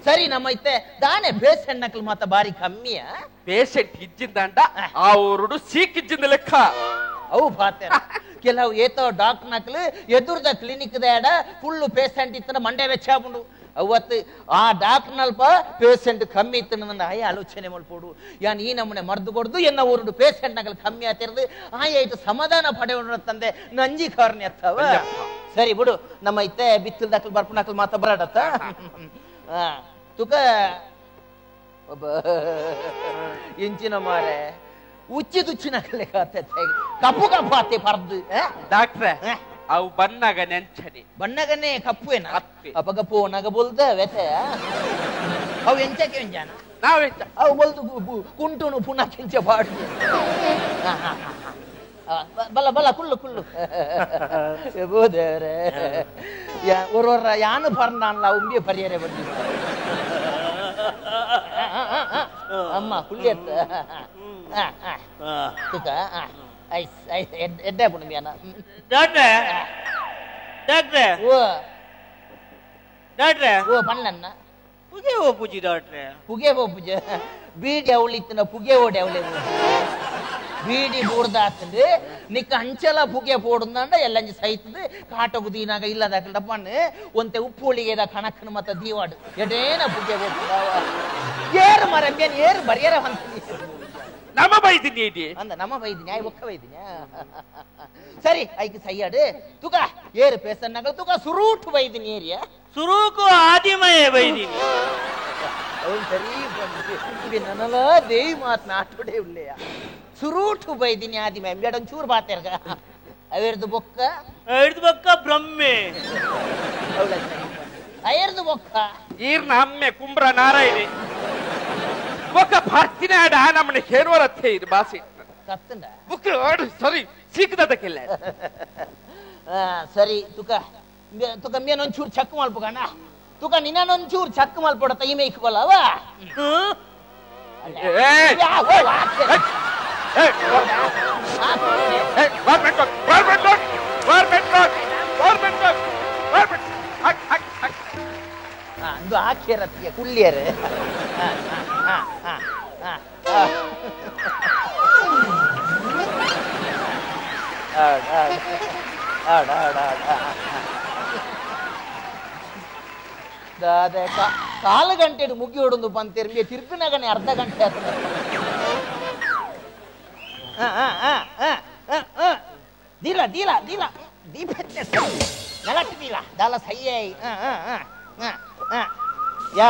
ಸರಿ ನಮ್ಮ ಇತ್ತೆ ದಾನೆ ಪೇಷಂಟ್ ನಕಲು ಮಾತ ಬಾರಿ ಕಮ್ಮಿಯ ಪೇಷಂಟ್ ಇಜ್ಜಿಂದಾಂಡ ಆ ಊರುಡು ಸೀಕಿಜ್ಜಿಂದ ಲೆಕ್ಕ ಅವು ಪಾತೆ ಕೆಲವು ಏತೋ ಡಾಕ್ಟರ್ ನಕಲು ಎದುರ್ದ ಕ್ಲಿನಿಕ್ ದೇಡ ಫುಲ್ಲು ಪೇಷಂಟ್ ಇತ್ತನ ಮಂಡೆ ವೆಚ್ಚಾಪುಂಡು ಅವತ್ತು ಆ ಡಾಕ್ಟರ್ನಲ್ಪ ಪೇಷಂಟ್ ಕಮ್ಮಿ ಇತ್ತು ಆಯ ಆಲೋಚನೆ ಮಲ್ಪೋಡು ಯಾನ್ ಈ ನಮ್ಮನೆ ಮರ್ದು ಕೊಡ್ದು ಎನ್ನ ಊರುಡು ಪೇಷಂಟ್ ನಕಲು ಕಮ್ಮಿ ಆತಿರ್ದು ಆಯ ಇಟ್ಟು ಸಮಾಧಾನ ಪಡೆಯೋಣ ತಂದೆ ನಂಜಿ ಕಾರಣ ಎತ್ತವ ಸರಿ ಬಿಡು ನಮ್ಮ ಇತ್ತೆ ಬಿತ್ತಲ್ ದಕ್ಕಲ್ ಬರ್ಪು ನಕಲ್ ಮಾತ ಬರಾಡತ್ತ ತುಕ ಒಬ್ಬ ಇಂಚಿನ ಮಾರೆ ಉಚ್ಚಿ ತುಚ್ಚಿ ನಕಲೆ ಕಪ್ಪು ಕಪ್ಪು ಆತೆ ಪರ್ದು ಡಾಕ್ಟ್ರೆ ಅವು ಬಣ್ಣಗ ನೆಂಚನೆ ಬಣ್ಣಗನೇ ಕಪ್ಪು ಏನ ಅಪಗ ಪೋನಾಗ ಬೋಲ್ದ ವೆತೆ ಅವು ಎಂಚಕ್ಕೆ ಎಂಜಾನ ನಾವೆಂಚ ಅವು ಬೋಲ್ದು ಕುಂಟುನು ಪುನಃ ಕೆಂಚ ಬಾಡಿ ಬಲ್ಲ ಬಲ್ಲ ಕುಳ್ಳು ಕುಳ್ಳು ಬೋದೇವ್ರೆ ஒரு ஒரு யானு பறந்தான்ல உம்பிய பரியரை வண்டி ಅಮ್ಮ ಕುಳ್ಳಿಯತ್ತ ಐಸ್ ಐಸ್ ಎಡ್ಡೆ ಪುಣ್ಯಾನ ಡಾಕ್ಟ್ರೆ ಡಾಕ್ಟ್ರೆ ಓ ಡಾಕ್ಟ್ರೆ ಓ ಪಣ್ಣನ್ನ ಪುಗೆ ಓಪುಜಿ ಡಾಕ್ಟ್ರೆ ಪುಗೆ ಓಪುಜಿ ಬೀಡಿ ಅವಳಿತ್ತಿನ ಪುಗೆ ಓಡಿ ಅವಳೆ ಬೀಡಿ ಬೂರ್ದಾತಂದು ನಿಕ್ಕ ಅಂಚಲ ಪುಗೆ ಪೋಡುಂದಾಂಡ ಎಲ್ಲಂಜಿ ಸೈತದು ಕಾಟಗು ದೀನಾಗ ಇಲ್ಲದ ಪಣ್ಣು ಒಂತೆ ಉಪ್ಪು ಹೋಳಿಗೆದ ಕಣಕ್ಕನ ಮತ್ತ ದೀವಾಡು ಎಡೇನ ಪುಗೆ ಓಪುದಾವ ಏರು ಮರ ಏರು ಬರಿಯರ ಅಂತ ನಮ್ಮ ಬೈದಿನಿ ಇಡಿ ಅಂದ ನಮ್ಮ ಬೈದಿನಿ ಆಯ್ ಒಕ್ಕ ಬೈದಿನಿ ಸರಿ ಐಕ್ ಸೈಯಾಡು ತುಕ ಏರು ಪೇಸನ್ನಾಗ ತುಕ ಸುರೂಟು ಬೈದಿನಿ ಏರಿಯ ಸುರೂಕು ಆದಿಮಯ ಬೈದಿನಿ ಅವನು ಸರಿ ಬಂದು ನನಲ ದೇವಿ ಮಾತು ನಾಟುಡೆ ಉಳ್ಳೆಯ ಸುರೂಟು ಬೈದಿನಿ ಆದಿಮಯ ಬೇಡ ಒಂಚೂರು ಬಾತೆರ್ಗ ಅವೆರ್ದು ಬೊಕ್ಕ ಅವೆರ್ದು ಬೊಕ್ಕ ಬ್ರಹ್ಮೆ ಅವಳ ಸರಿ ಅಯರ್ದು ಬೊಕ್ಕ ಈರ್ನ ಅಮ್ಮೆ ಕುಂಬ್ರ ನಾರಾಯಣಿ ಬೊಕ್ಕ ಭರ್ತಿನಾಡ ನಮ್ಮನೆ ಹೇರುವರತ್ತೆ ಇದು ಬಾಸಿ ಕತ್ತಂಡ ಬುಕ್ ಸಾರಿ ಸಿಕ್ಕದಕ್ಕಿಲ್ಲ ಸರಿ ತುಕ ತುಕ ಮೇನೊಂಚೂರು ಚಕ್ ಮಲ್ಪುಗಣ ತುಕ ನಿನ್ನೊಂಚೂರು ಚಕ್ ಮಲ್ಪೊಡತ್ತ ಈ ಮೇಕ್ ಬಲವ ಅಂದು ಹಾಕ್ಯರತ್ತಿಗೆ ಕುಳ್ಳಿಯರು ಕಾಲು ಗಂಟೆ ಮುಗಿ ಹೊಡೊಂದು ಬಂತಿರ್ಲಿ ತಿರ್ಪಿನಾಗನೆ ಅರ್ಧ ಗಂಟೆ ಆತ ದೀಲ ದೀಲ ದೀಲ ದೀಪ ನಲಟ್ಟು ದೀಲ ದಾಲ ಸಯ್ಯೈ ಯಾ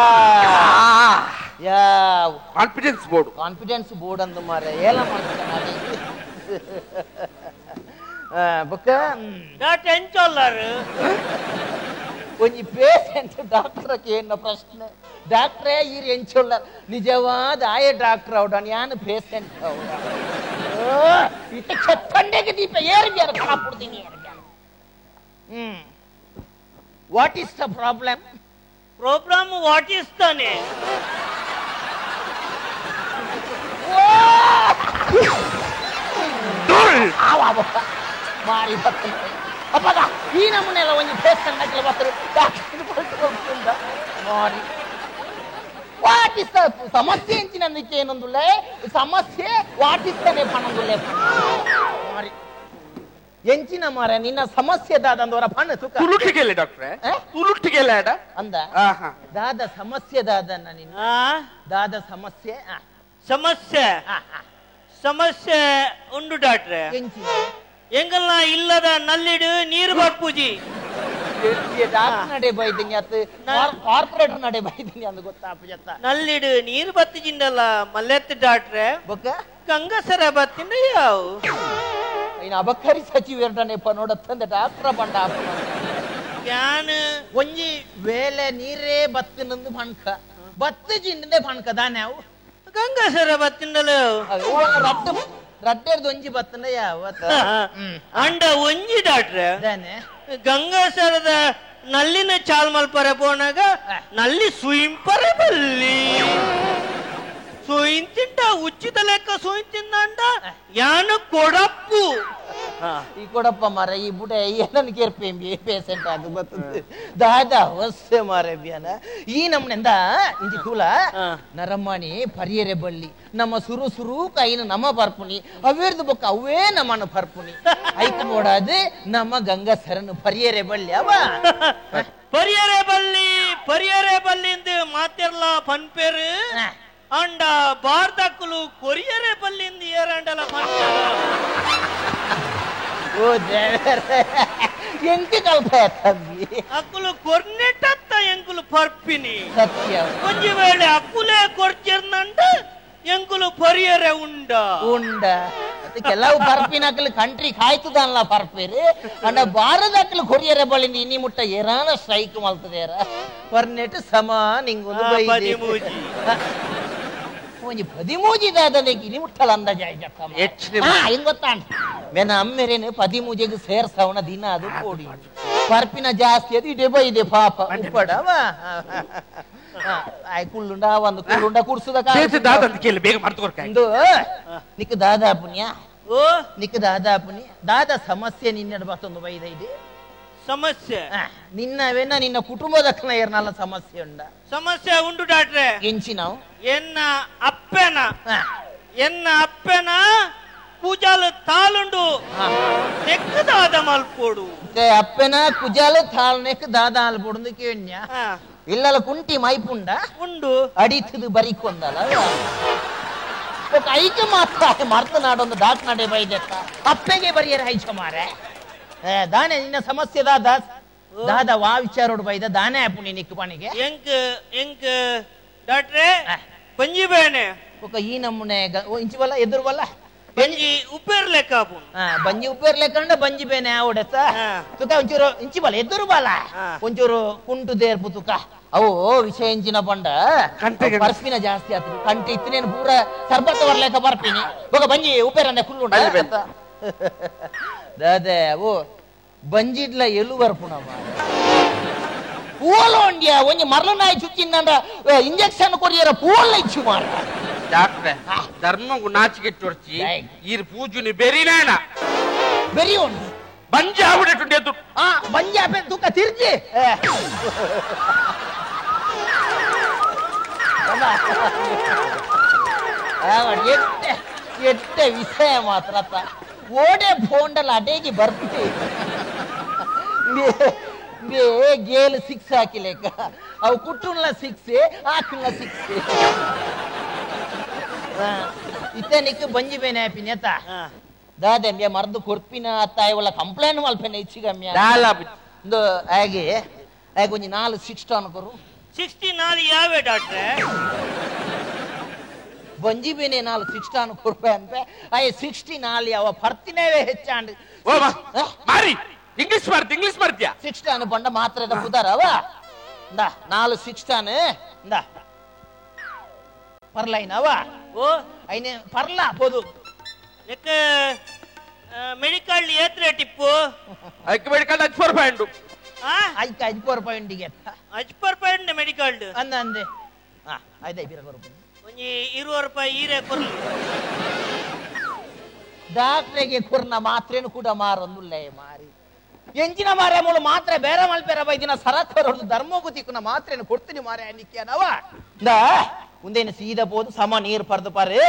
ಯಾ confidence board confidence board ಅಂದು ಮಾರೆ ಏಲ ಮಾಡ್ತಾನೆ ಬೊಕ್ಕ ಡಾಕ್ಟರ್ ಎಂಚೊಲ್ಲಾರು ಒಂಜಿ ಪೇಷಂಟ್ ಡಾಕ್ಟರ್ ಏನ ಪ್ರಶ್ನೆ ಡಾಕ್ಟ್ರೇ ಈರ್ ಎಂಚೊಲ್ಲಾರ್ ನಿಜವಾದ ಆಯ ಡಾಕ್ಟರ್ ಅವಡ ಯಾನು ಪೇಷಂಟ್ ಅವಡ ಇತ್ತ ಕೆತ್ತಂಡೆಗೆ ದೀಪ ಏರು ಬ್ಯಾರ ಕಾಪುಡ್ತೀನಿ ಏರು ಬ್ಯಾರ what is the problem problem what is ತಾನೆ ಮಾರಿ ಬರ್ತದೆ ಅಪ್ಪಗ ಈ ನಮೂನೆಲ್ಲ ಒಂಜಿ ಪೇಷಂಟ್ ನಕಲು ಬರ್ತಾರೆ ಡಾಕ್ಟರ್ ಮಾರಿ what is the ಸಮಸ್ಯೆ ಎಂಚಿನ ಏನೊಂದುಳ್ಳೆ ಸಮಸ್ಯೆ what is ತಾನೆ ಪಣಂದುಳ್ಳೆ ಮಾರಿ ಎಂಚಿನ ಮಾರ ನಿನ್ನ ಸಮಸ್ಯೆ ದಾದಂದವರ ಪಣ್ಣ ತುಕ ತುಳುಟಿಗೆಲ್ಲ ಡಾಕ್ಟ್ರೆ ತುಳುಟಿಗೆಲ್ಲ ಅಡ ಅಂದ ದಾದ ಸಮಸ್ಯೆ ದಾದನ್ನ ನಿನ್ನ ದಾದ ಸಮಸ್ಯೆ ಸಮಸ್ಯೆ ಸಮಸ್ಯೆ ಉಂಡು ಡಾಕ್ಟ್ರೆ ಎಂಗಲ್ಲ ಇಲ್ಲದ ನಲ್ಲಿಡು ನೀರು ಬರ್ಪೂಜಿ ಡಾಕ್ಟರ್ ನಡೆ ಬೈದಿನಿ ಅತ್ ಕಾರ್ಪೊರೇಟರ್ ನಡೆ ಬೈದಿನಿ ಅಂದ ಗೊತ್ತಾಪು ನಲ್ಲಿಡು ನೀರು ಬತ್ತಿಜಿಂದಲ್ಲ ಮಲ್ಲೆತ್ತು ಡಾಕ್ಟ್ರೆ ಬೊಕ್ಕ ಗಂಗಸರ ಬತ್ತಿಂದ ಯಾವ ಇನ್ನು ಅಬಕಾರಿ ಸಚಿವರನ್ನೆಪ್ಪ ನೋಡತ್ತಂದ ಡಾಕ್ಟರ್ ಬಂಡ ಯಾನ್ ಒಂಜಿ ವೇಳೆ ನೀರೇ ಬತ್ತಿನಂದು ಪಣ್ಕ ಬತ್ತು ಜಿಂದೆ ಪಣ್ಕ ದಾನೆ ಅವು ಗಂಗಸರ ಬತ್ತಿಂದಲ ರಡ್ಡು ರಡ್ಡೆರ್ದು ಒಂಜಿ ಬತ್ತನ ಯಾವ ಅಂಡ ಒಂಜಿ ಡಾಕ್ಟ್ರೆ ಗಂಗಾಸರದ ನಲ್ಲಿನ ಚಾಲ್ ಮಲ್ಪರೆ ಪೋನಾಗ ನಲ್ಲಿ ಸುಯಿಂಪರೆ ಬಲ್ಲಿ ಸೋಯಿಂತಿಂಟ ಉಚಿತ ಲೆಕ್ಕ ಸೋಯಿಂತಿಂದ ಯಾನು ಕೊಡಪ್ಪು ಈ ಕೊಡಪ್ಪ ಮಾರ ಈ ಬುಡ ಏನನ್ನು ಕೇರ್ಪೇಂಬಿ ಪೇಸೆಂಟ್ ಆಗ ಬರ್ತದೆ ದಾದಾ ಹೊಸ್ಸೆ ಮಾರ ಬಿಯಾನ ಈ ನಮ್ನೆಂದ ಇಂಜಿ ತೂಲ ನರಮಾಣಿ ಪರಿಯರೆ ಬಳ್ಳಿ ನಮ್ಮ ಸುರು ಸುರು ಕೈನ ನಮ್ಮ ಪರ್ಪುನಿ ಅವೇರ್ದು ಬೊಕ್ಕ ಅವೇ ನಮ್ಮನ್ನು ಪರ್ಪುನಿ ಐಕ್ ನೋಡಾದು ನಮ್ಮ ಗಂಗಾ ಸರನು ಪರಿಯರೆ ಬಳ್ಳಿ ಅವ ಪರಿಯರೆ ಬಳ್ಳಿ ಪರಿಯರೆ ಬಳ್ಳಿ ಎಂದು ಮಾತಿರ್ಲ ಪನ್ಪೇರು ಅಂಡ ಬಾರ್ದಕ್ಕಲು ಕೊರಿಯರೆ ಬಲ್ಲಿಂದ ಏರಂಡಲ ಪನ್ಪೇರು ಓ ದೇವರೇ ಎಂಕ ಕಲ್ಪ ಅಕ್ಕುಲು ಕೊರ್ನೆಟತ್ತ ಎಂಕುಲು ಪರ್ಪಿನಿ ಸತ್ಯ ಒಂಜಿ ವೇಳೆ ಅಕ್ಕುಲೇ ಕೊರ್ಚಿರ್ನಂಡ ಎಂಕುಲು ಪರಿಯರೆ ಉಂಡ ಉಂಡ ಕೆಲವು ಪರ್ಪಿನಕಲು ಕಂಟ್ರಿ ಕಾಯ್ತದಲ್ಲ ಪರ್ಪಿರಿ ಅಂಡ ಭಾರತಕ್ಕಲು ಕೊರಿಯರೆ ಬಳಿಂದ ಇನ್ನಿ ಮುಟ್ಟ ಏರಾನ ಸ್ಟ್ರೈಕ್ ಮಲ್ತದೇರ ಪರ್ನೆಟ್ ಸಮ ನಿಂಗೊಂದು ಪದಿಮೂಜಿ ಒಂಜಿ ಪದಿಮೂಜಿ ದಾದನೆಗೆ ಇನಿ ಮುಟ್ಟಲ ಅಂದಾಜ್ ಹಿಂಗ್ ಗೊತ್ತಾಂಡ ಮೇನ ಅಮ್ಮೆರೇನು ಪದಿಮೂಜೆಗೆ ಸೇರ್ಸವನ ದಿನ ಅದು ಕೋಡಿ ಪರ್ಪಿನ ಜಾಸ್ತಿ ಅದು ಇಡೆ ಬೈದೆ ಪಾಪ ಉಪ್ಪಡವ ಕುಳ್ಳುಂಡ ಒಂದು ಕುಳ್ಳುಂಡ ಕುಡ್ಸುದ ಬೇಗ ಮರ್ತುಕೊರ್ಕ ನಿಕ್ ದಾದಾ ಪುಣ್ಯ ಓ ನಿಕ್ ದಾದಾ ಪುಣ್ಯ ದಾದಾ ಸಮಸ್ಯೆ ನಿನ್ನ ಬತ್ತೊಂದು ಬೈದ ಇದೆ ಸಮಸ್ಯೆ ನಿನ್ನವೇನ ನಿನ್ನ ಕುಟುಂಬದ ಏರ್ನಲ್ಲ ಸಮಸ್ಯೆ ಉಂಡ ಸಮಸ್ಯೆ ಉಂಟು ಡಾಕ್ಟ್ರೆ ಎಂಚಿ ನಾವು ಎನ್ನ ಅಪ್ಪನ ಎನ್ನ ಅಪ್ಪನ ಕುಜಾಲ ತಾಳುಂಡು ನೆಕ್ ದಾದ ಮಲ್ಪೋಡು ಅಪ್ಪನ ಕುಜಾಲ ತಾಳು ನೆಕ್ ದಾದ ಅಲ್ಪೋಡು ಕೇಣ್ಯ ಇಲ್ಲಲ್ಲ ಕುಂಟಿ ಮೈಪುಂಡ ಉಂಡು ಅಡಿತದು ಬರಿಕೊಂದಲ್ಲ ಐಕೆ ಮಾತ್ರ ಮರ್ತನಾಡೊಂದು ಡಾಕ್ ನಡೆ ಬೈದೆತ್ತ ಅಪ್ಪೆಗೆ ಬರಿಯರ ಹೈಚ ಮಾರೆ ದಾನೆ ನಿನ್ನ ಸಮಸ್ಯೆ ದಾದ ದಾದ ವಾ ವಿಚಾರೋಡು ಬೈದ ದಾನೆ ಆಪುಣಿ ನಿಕ್ಕು ಪಣಿಗೆ ಎಂಕ್ ಎಂಕ್ ಡಾಕ್ಟ್ರೆ ಬಂಜಿ ಬೇನೆ ಒಕ್ಕ ಈ ನಮ್ಮನೆ ಇಂಚುವಲ್ಲ ಎದುರುವಲ್ಲ ಬಂಜಿ ಉಪ್ಪೇರ್ ಲೆಕ್ಕ ಆಪುಣು ಬಂಜಿ ಉಪ್ಪೇರ್ ಲೆಕ್ಕ ಬಂಜಿ ಬೇನೆ ಆವಡೆತ್ತ ತುಕ ಒಂಚೂರು ಇಂಚಿ ಬಲ ಎದುರು ಬಲ ಒಂಚೂರು ಕುಂಟು ದೇರ್ಪು ತುಕ ಅವು ವಿಷಯ ಇಂಚಿನ ಪಂಡ ಬರ್ಪಿನ ಜಾಸ್ತಿ ಆತದು ಕಂಟೆ ಇತ್ತನೇನು ಪೂರ ಸರ್ಬತ್ತ ಬರ್ಲೇಕ ಬರ್ಪಿನಿ ಬೊಕ ಬಂಜಿ ಉಪ್ಪೇರನ್ನೆ ಕುಳ್ಳುಂಡ ದಾದೆ ಅವು ಬಂಜಿಡ್ಲ ಎಲು ಬರ್ಪುಣ ಪೂಲ ಒಂಜಿ ಮರಳು ನಾಯಿ ಚುಚ್ಚಿಂದ ಇಂಜೆಕ್ಷನ್ ಕೊರಿಯರ ಪೂಲ ಇಚ್ಚು ಮಾರ ಡಾಕ್ಟ್ರೆ ಧರ್ಮಗು ನಾಚಿಕೆಟ್ಟು ಹೊರ್ಚಿ ಈರ್ ಪೂಜುನಿ ಬೆರಿನಾಣ ಬೆರಿ ಉಂಡು ಬಂಜಿ ಆವುಡೆಟುಂಡೆ ಆ ಬಂಜಿ ಆಪೆ ತುಕ ತಿರ್ಜಿ ಎಟ್ಟೆ ಎಟ್ಟೆ ವಿಷಯ ಮಾತ್ರ ಓಡೆ ಫೋಂಡಲ್ ಅಡೇಜಿ ಬರ್ತಿ ಗೇಲ್ ಸಿಕ್ಸ್ ಹಾಕಿಲೇಕ ಅವು ಕುಟ್ಟುನ್ಲ ಸಿಕ್ಸ್ ಹಾಕುನ್ಲ ಸಿಕ್ಸ್ ಇತ್ತನಿಕ್ ಬಂಜಿ ಬೇನೆ ಆಪಿನ ದಾದೆ ಮರ್ದು ಕೊರ್ಪಿನ ಅತ್ತ ಕಂಪ್ಲೇಂಟ್ ಮಲ್ಪೆನ ಇಚ್ಚಿಗಮ್ಯ ಒಂದು ಹಾಗೆ ಹಾಗೆ ಒಂಜಿ 4 ಸಿಕ್ಸ್ ಅನ್ಕೊರು 64 ಯಾವೆ ಡಾಕ್ಟ್ರೆ ಬಂಜಿ ಬೇನೆ 4 ಸಿಕ್ಸ್ ಅನ್ ಕೊರ್ಪೆ ಅನ್ಪೆ ಆಯ್ 64 ಯಾವ ಪರ್ತಿನೇವೆ ಹೆಚ್ಚಾಂಡ್ ಮಾರಿ ಇಂಗ್ಲಿಷ್ ಮಾಡ್ತಿ ಇಂಗ್ಲಿಷ್ ಮಾಡ್ತೀಯಾ ಸಿಕ್ಸ್ ಅನ್ ಬಂಡ ಮಾತ್ರದ ಪುದಾರವ ಇಂದ 4 ಸಿಕ್ಸ್ ಅನ್ ಇಂದ ಪರ್ಲೈನವ ಓ ಐನೆ ಪರ್ಲ ಪೋದು ಎಕ್ಕ ಮೆಡಿಕಲ್ ಏತ್ರೆ ಟಿಪ್ಪು ಐಕ್ ಮೆಡಿಕಲ್ 4 ಪಾಯಿಂಟ್ ಐಕ್ 4 ಪಾಯಿಂಟ್ ಗೆ 4 ಪಾಯಿಂಟ್ ಮೆಡಿಕಲ್ ಅಂದ ಅಂದೆ ಆ ಐದೈ ಬೀರ ಕೊರ್ಪು ಒಂಜಿ 20 ರೂಪಾಯಿ ಈರೆ ಕೊರ್ಲು ಡಾಕ್ಟ್ರೆಗೆ ಕೊರ್ನ ಮಾತ್ರೇನು ಕೂಡ ಮಾರೊಂದುಲ್ಲೇ ಮಾರಿ ಎಂಜಿನ ಮಾರೆ ಮೂಲ ಮಾತ್ರೆ ಬೇರೆ ಮಲ್ಪೇರ ಬೈದಿನ ಸರಕರೊಡ್ದು ಧರ್ಮಗೂ ತಿಕ್ಕುನ ಮಾತ್ರೇನು ಕೊಡ್ತೀನಿ ಮಾರೆ ನಿಕ್ಕನವ ಇಂದ ಉಂದೇನು ಸೀದ ಪೋದು ಸಮ ನೀರು ಪರ್ದು ಪಾರೆ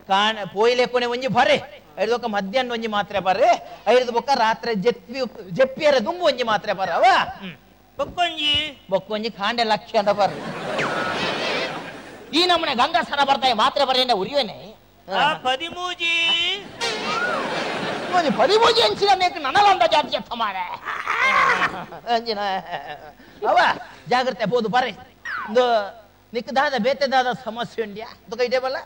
ಕಾಣ ಪೋಯಿಲೆ ಕೊನೆ ಒಂಜಿ ಬರೆ ಐದು ಬೊಕ್ಕ ಮಧ್ಯಾಹ್ನ ಒಂಜಿ ಮಾತ್ರೆ ಬರೆ ಐದು ಬೊಕ್ಕ ರಾತ್ರಿ ಜೆಪ್ಪಿ ಜೆಪ್ಪಿಯರ ದುಂಬು ಒಂಜಿ ಮಾತ್ರೆ ಬರವ ಬೊಕ್ಕೊಂಜಿ ಬೊಕ್ಕೊಂಜಿ ಕಾಂಡೆ ಲಕ್ಷ ಅಂತ ಬರ್ರಿ ಈ ನಮ್ಮನೆ ಗಂಗಾಸನ ಬರ್ತಾಯ ಮಾತ್ರೆ ಬರೇನೆ ಉರಿಯೋನೆ ಪದಿಮೂಜಿ ಪದಿಮೂಜಿ ಅಂಚಿನ ನನಲಂದ ಜಾತಿ ಅರ್ಥ ಮಾರೆ ಅಂಜಿನ ಅವ ಜಾಗ್ರತೆ ಬೋದು ಬರ್ರಿ ಒಂದು ನಿಕ್ ದಾದ ಬೇತೆ ದಾದ ಸಮಸ್ಯೆ ಉಂಡ್ಯಾ ತುಕ ಇದೇ ಬಲ್ಲ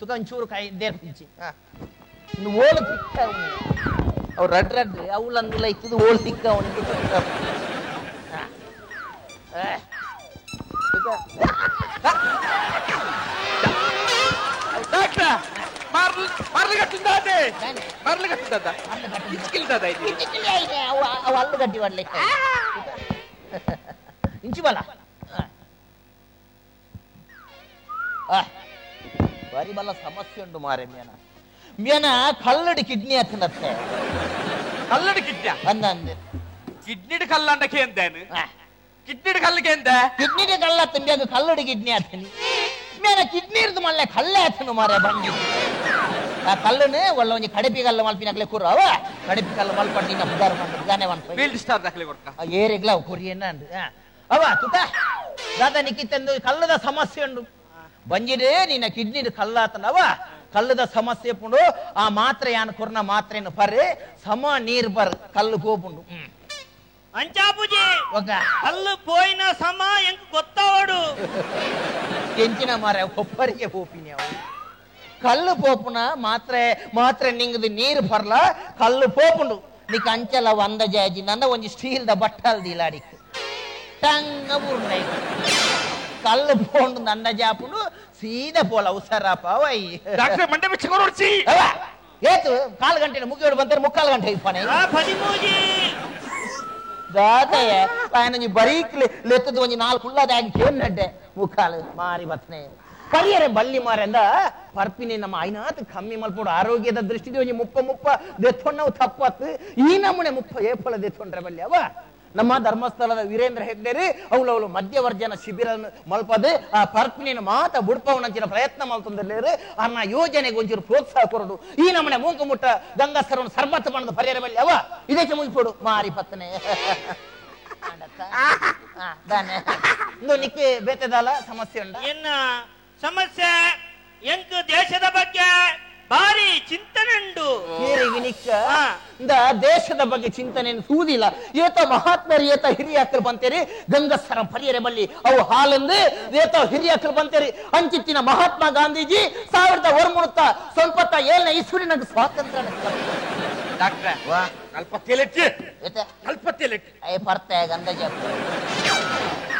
ತುಕ ಒಂಚೂರು ಕಾಯಿ ದೇರ್ ಪಿಂಚಿ ಓಲು ತಿಕ್ಕ ಅವ್ ರಡ್ ರಡ್ ಅವಳಂದುಲ ಇತ್ತದು ಓಲು ತಿಕ್ಕ ಅವನಿಗೆ ಅಲ್ಲು ಗಡ್ಡಿ ಮಾಡ್ಲಿಕ್ಕೆ ಇಂಚು ಬಲ ಬಾರಿ ಬಲ್ಲ ಸಮಸ್ಯೆ ಉಂಡು ಮಾರೆ ಮೇನ ಮೇನ ಕಲ್ಲಡಿ ಕಿಡ್ನಿ ಹತ್ತನತ್ತೆ ಕಲ್ಲಡಿ ಕಿಡ್ನಿ ಅಂದ ಕಿಡ್ನಿಡ್ ಕಲ್ಲಂಡಕ್ಕೆ ಎಂದೇನು ಕಿಡ್ನಿಡ್ ಕಲ್ಲಿಗೆ ಎಂದ ಕಿಡ್ನಿಗೆ ಕಲ್ಲ ತುಂಬಿಯಾಗ ಕಲ್ಲಡಿ ಕಿಡ್ನಿ ಆತನಿ ಮೇನ ಕಿಡ್ನಿ ಇರ್ದು ಮಲ್ಲೆ ಕಲ್ಲೇ ಆತನು ಮಾರೆ ಬಂಡಿ ಆ ಕಲ್ಲನೆ ಒಳ್ಳೆ ಒಂಜಿ ಕಡಪಿ ಕಲ್ಲ ಮಲ್ಪಿನಕ್ಲೆ ಕೂರು ಅವ ಕಡಪಿ ಕಲ್ಲ ಮಲ್ಪಟ್ಟು ನಿನ್ನ ಬುದಾರ ಪಂಡ ದಾನೆ ಮನ್ಪ ಫೀಲ್ಡ್ ಸ್ಟಾರ್ ದಾಖಲೆ ಕೊಡ್ಕ ಏರಿಗ್ಲ ಅವು ಕೊರಿಯನ್ನ ಅಂದು ಅವ ತುತ ದಾದ ನಿಕ್ಕಿತ್ತಂದು ಕಲ್ಲದ ಸಮಸ್ಯೆ ಉಂಡು ಬಂಜಿರೇ ನಿನ್ನ ಕಿಡ್ನಿ ಕಲ್ಲಾತನವ ಕಲ್ಲದ ಸಮಸ್ಯೆ ಪುಂಡು ಆ ಮಾತ್ರೆ ಯಾನ್ ಕೊರ್ನ ಮಾತ್ರೆನು ಪರ್ರೆ ಸಮ ನೀರ್ ಬರ್ ಕಲ್ಲು ಕೋಪುಂಡು ಅಂಚಾಪುಜಿ ఒక ಕಲ್ಲು ಪೋಯಿನ ಸಮ ಎಂಕ್ ಗೊತ್ತಾವಡು ಎಂಚಿನ ಮಾರ ಒಬ್ಬರಿಗೆ ಪೋಪಿನಿ ಅವು ಕಲ್ಲು ಪೋಪುನ ಮಾತ್ರೆ ಮಾತ್ರೆ ನಿಂಗದು ನೀರು ಬರ್ಲ ಕಲ್ಲು ಪೋಪುಂಡು ನಿಕ್ ಅಂಚಲ వంద ಜಾಜಿ ನನ್ನ ಒಂಜಿ ಸ್ಟೀಲ್ the ಬಟ್ಟಲ್ ದೀಲಾಡಿಕ್ ಟಂಗ ಊರ್ನ ಕಲ್ಲು ಪೋಂಡು ನನ್ನ ಜಾಪುಂಡು ಸೀದಾ ಪೋಲ ಉಸರಾಪ ಅವೈ ಡಾಕ್ಟರ್ ಮಂಡೆ ಬಿಚ್ಚ ಕೊರೊಡ್ಚಿ ಏತು ಕಾಲು ಗಂಟೆ ಮುಗಿಯೋಡು ಬಂತಾರೆ ಮುಕ್ಕಾಲು ಗಂಟೆ ಇಪ್ಪನೆ ಪದಿಮೂಜಿ ದಾತಯ್ಯ ఆయన ಬರೀಕ್ ಲೆತ್ತದ ಒಂಜಿ ನಾಲ್ಕು ಉಳ್ಳಾದ ಕೇನ್ನಡ್ಡೆ ಮುಕ್ಕಾಲು ಮಾರಿ ಬತ್ನೆ ಪರಿಯರೆ ಬಲ್ಲಿ ಮಾರೆಂದ ಪರ್ಪಿನಿ ನಮ್ಮ ಐನಾತ್ ಕಮ್ಮಿ ಮಲ್ಪೋಡು ಆರೋಗ್ಯದ ದೃಷ್ಟಿದ ಒಂಜಿ ಮುಪ್ಪ ಮುಪ್ಪ ದೆತ್ತೊಣ್ಣವು ತಪ್ಪತ್ತು ಈ ನಮೂನೆ ಮುಪ್ಪ ಏಪಲ ದೆತ್ತೊಂಡ್ರೆ ಬಲ್ಲಿ ಅವ ನಮ್ಮ ಧರ್ಮಸ್ಥಳದ ವೀರೇಂದ್ರ ಹೆಗ್ಡೇರಿ ಅವಳು ಮಧ್ಯವರ್ಜನ ಶಿಬಿರ ಮಲ್ಪದು ಆ ಪರ್ಪಿನಿನ ಮಾತ ಬುಡ್ಪವನಂಚಿನ ಪ್ರಯತ್ನ ಮಲ್ತೊಂದಿರ್ಲೇರು ಅನ್ನ ಯೋಜನೆಗೆ ಒಂಚೂರು ಪ್ರೋತ್ಸಾಹ ಕೊರಡು ಈ ನಮ್ಮನೆ ಮೂಂಕು ಮುಟ್ಟ ಗಂಗಾಸರವನ್ನು ಸರ್ಬತ್ ಬಣ್ಣದ ಪರಿಯರ ಬಲ್ಲಿ ಅವ ಇದಕ್ಕೆ ಮುಗಿಪೋಡು ಮಾರಿ ಪತ್ತನೆ ನಿಕ್ಕೆ ಬೇತದಲ್ಲ ಸಮಸ್ಯೆ ಉಂಟ ಎನ್ನ ಸಮಸ್ಯೆ ಎಂಕ್ ದೇಶದ ಬಗ್ಗೆ ಭಾರಿ ಚಿಂತನೆ ಉಂಡು ದೇಶದ ಬಗ್ಗೆ ಚಿಂತನೆ ಸೂದಿಲ್ಲ ಏತ ಮಹಾತ್ಮರು ಏತ ಹಿರಿಯಾಕರು ಬಂತೇರಿ ಗಂಗಸರ ಪರಿಯರೆ ಬಲ್ಲಿ ಅವು ಹಾಲಂದು ಏತ ಹಿರಿಯಾಕರು ಬಂತೇರಿ ಅಂಚಿತ್ತಿನ ಮಹಾತ್ಮ ಗಾಂಧೀಜಿ 1947ನೇ ಇಸ್ವಿ ನಂಗೆ ಸ್ವಾತಂತ್ರ್ಯ ಡಾಕ್ಟ್ರೆ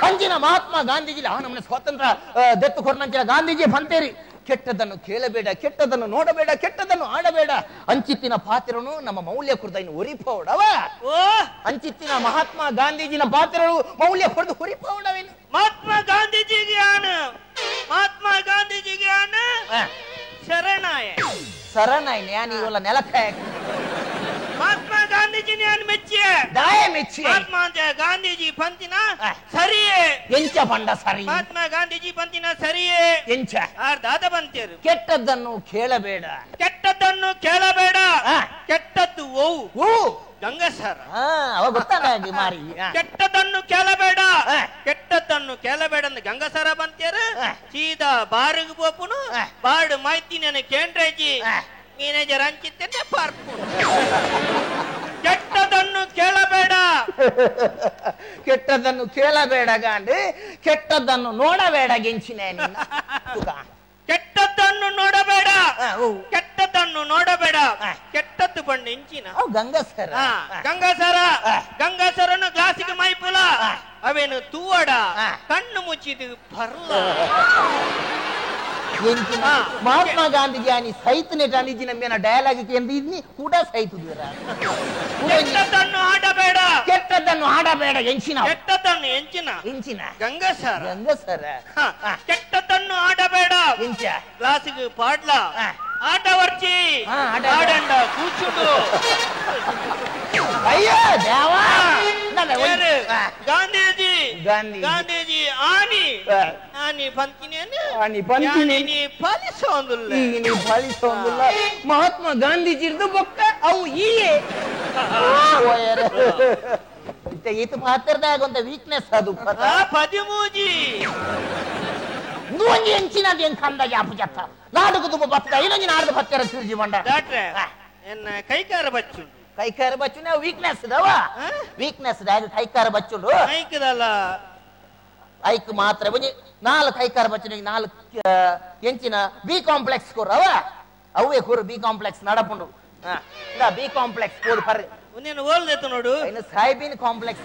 ಅಂಚಿನ ಮಹಾತ್ಮ ಗಾಂಧೀಜಿ ಆ ನಮ್ಮನೆ ಸ್ವಾತಂತ್ರ್ಯ ದತ್ತು ಕೊರ್ನಂಚಿನ ಗಾಂಧೀಜಿ ಬಂತೇರಿ ಕೆಟ್ಟದನ್ನು ಕೇಳಬೇಡ, ಕೆಟ್ಟದನ್ನು ನೋಡಬೇಡ, ಕೆಟ್ಟದನ್ನು ಆಡಬೇಡ. ಅಂಚಿತ್ತಿನ ಪಾತ್ರನು ನಮ್ಮ ಮೌಲ್ಯ ಕುರಿತ ಇನ್ನು ಒರಿಪೋಡವ. ಅಂಚಿತ್ತಿನ ಮಹಾತ್ಮ ಗಾಂಧೀಜಿನ ಪಾತ್ರರು ಮೌಲ್ಯ ಕೊರದು ಹೊರಿಪೋಡವೇನು. ಮಹಾತ್ಮ ಗಾಂಧೀಜಿಗೆ ಆನು, ಮಹಾತ್ಮ ಗಾಂಧೀಜಿಗೆ ಆನು ಶರಣಾಯ ಶರಣಾಯ ನ್ಯಾನಿ ನೆಲಕಾಯ. ಮಹಾತ್ಮ ಗಾಂಧೀಜಿ ನ್ಯಾನ್ ಮೆಚ್ಚಿಯೆ ದಾಯ ಮೆಚ್ಚಿಯೆ. ಮಹಾತ್ಮ ಗಾಂಧೀಜಿ ಪಂತಿನ ಸರಿಯೇ ಎಂಚ ಪಂಡ ಸರಿ. ಮಹಾತ್ಮ ಗಾಂಧೀಜಿ ಪಂತಿನ ಸರಿಯೇ ಎಂಚ ಆರ್ ದಾದ ಬಂತೇರು. ಕೆಟ್ಟದ್ದನ್ನು ಕೇಳಬೇಡ, ಕೆಟ್ಟದ್ದನ್ನು ಕೇಳಬೇಡ. ಕೆಟ್ಟದ್ದು ಓ ಗಂಗಸರ ಅವ ಗೊತ್ತಾಗಿ ಮಾರಿ. ಕೆಟ್ಟದನ್ನು ಕೇಳಬೇಡ, ಕೆಟ್ಟದ್ದನ್ನು ಕೇಳಬೇಡ ಅಂದ್ ಗಂಗಸರ ಬಂತೇರು. ಸೀದಾ ಬಾರಿಗೆ ಪೋಪುನು ಬಾಡು ಮಾಹಿತಿ ನನ್ನ ಕೇಂದ್ರಜಿ ಮ್ಯಾನೇಜರ್ ಅಂಚಿತ್ತೇನೆ ಪಾರ್ಪು. ಕೆಟ್ಟದನ್ನು ಕೇಳಬೇಡ, ಕೆಟ್ಟದನ್ನು ಕೇಳಬೇಡ ಗಾಂಡಿ, ಕೆಟ್ಟದ್ದನ್ನು ನೋಡಬೇಡ ಗೆಂಚಿನ. ಕೆಟ್ಟದ್ದನ್ನು ನೋಡಬೇಡ, ಕೆಟ್ಟದ್ದನ್ನು ನೋಡಬೇಡ. ಕೆಟ್ಟದ್ದು ಬಣ್ಣ ಇಂಚಿನ ಗಂಗಸರ ಗಂಗಸರ ಗಂಗಸರನ್ನು ಗ್ಲಾಸಿಗೆ ಮೈಪುಲ ಅವೇನು ತೂವಡ ಕಣ್ಣು ಮುಚ್ಚಿದು ಬರ್ಲ. ಮಹಾತ್ಮ ಗಾಂಧೀಜಿ ಆನಿ ಸೈತನೆ ಗಾಂಧೀಜಿ ನಮ್ಮ ಡಯಲಾಗ್ ಎಂದಿದ್ನಿ ಕೂಡ ಸೈತುದೀರ. ಕೆಟ್ಟದ್ದನ್ನು ಆಡಬೇಡ, ಕೆಟ್ಟದ್ದನ್ನು ಆಡಬೇಡ ಎಂಚಿನ, ಕೆಟ್ಟದ್ದನ್ನು ಎಂಚಿನ ಎಂಚಿನ ಗಂಗಸರ ಗಂಗಸರ. ಕೆಟ್ಟದ್ದನ್ನು ಆಡಬೇಡ ಎಂಚ ಗ್ಲಾಸಿಗೆ ಪಾಡ್ಲ ಆಟ ವರ್ಚಿ ಆಡಂಡ ಕೂಚುಡು. ಅಯ್ಯೋ ದೇವಾ. ಗಾಂಧೀಜಿ ಗಾಂಧೀಜಿ ಆನಿ ಆನಿ ಬಂತಿನೇನು ಆನಿ ಬಂತಿನಿ ಪಾಲಿಸೋಂದಿಲ್ಲ, ನೀ ಪಾಲಿಸೋಂದಿಲ್ಲ. ಮಹಾತ್ಮ ಗಾಂಧೀಜಿ ಇರ್ದು ಬೊಕ್ಕ ಅವು ಈಯೇ ಈತ ಪಾತ್ರದಾಗ ಒಂದು ವೀಕ್ನೆಸ್ ಅದು ಪದಿಮೂಜಿ ಒಂಜಿ ಎಂಚಿನ ಎಂಕ್ ಅಂದಾಜಿ ಆಪು ಜತ್ತ ನಾಡುಗು ತುಂಬ ಬತ್ತದ ಇನ್ನೊಂಜಿ ನಾಡ್ದು ಬತ್ತರ ತಿರುಜಿ ಬಂಡ ಡಾಕ್ಟ್ರೆ ಎನ್ನ ಕೈಕಾರ ಬಚ್ಚುಂಡು ಕೈಕಾರ ಬಚ್ಚುನ ವೀಕ್ನೆಸ್ ದವ ವೀಕ್ನೆಸ್ ದಾಗ ಕೈಕಾರ ಬಚ್ಚುಂಡು ಐಕದಲ್ಲ ಐಕ್ ಮಾತ್ರ ಒಂಜಿ ನಾಲ್ಕು ಕೈಕಾರ ಬಚ್ಚುನ ನಾಲ್ಕು ಎಂಚಿನ ಬಿ ಕಾಂಪ್ಲೆಕ್ಸ್ ಕೊರವ ಅವೇ ಕೊರು ಬಿ ಕಾಂಪ್ಲೆಕ್ಸ್ ನಡಪುಂಡು ಬಿ ಕಾಂಪ್ಲೆಕ್ಸ್ ಕೋಡು ಪರ್ರಿ ನೀನು ಓಲ್ದೆತ್ತು ನೋಡು ಇನ್ನು ಸಾಯಿಬೀನ್ ಕಾಂಪ್ಲೆಕ್ಸ್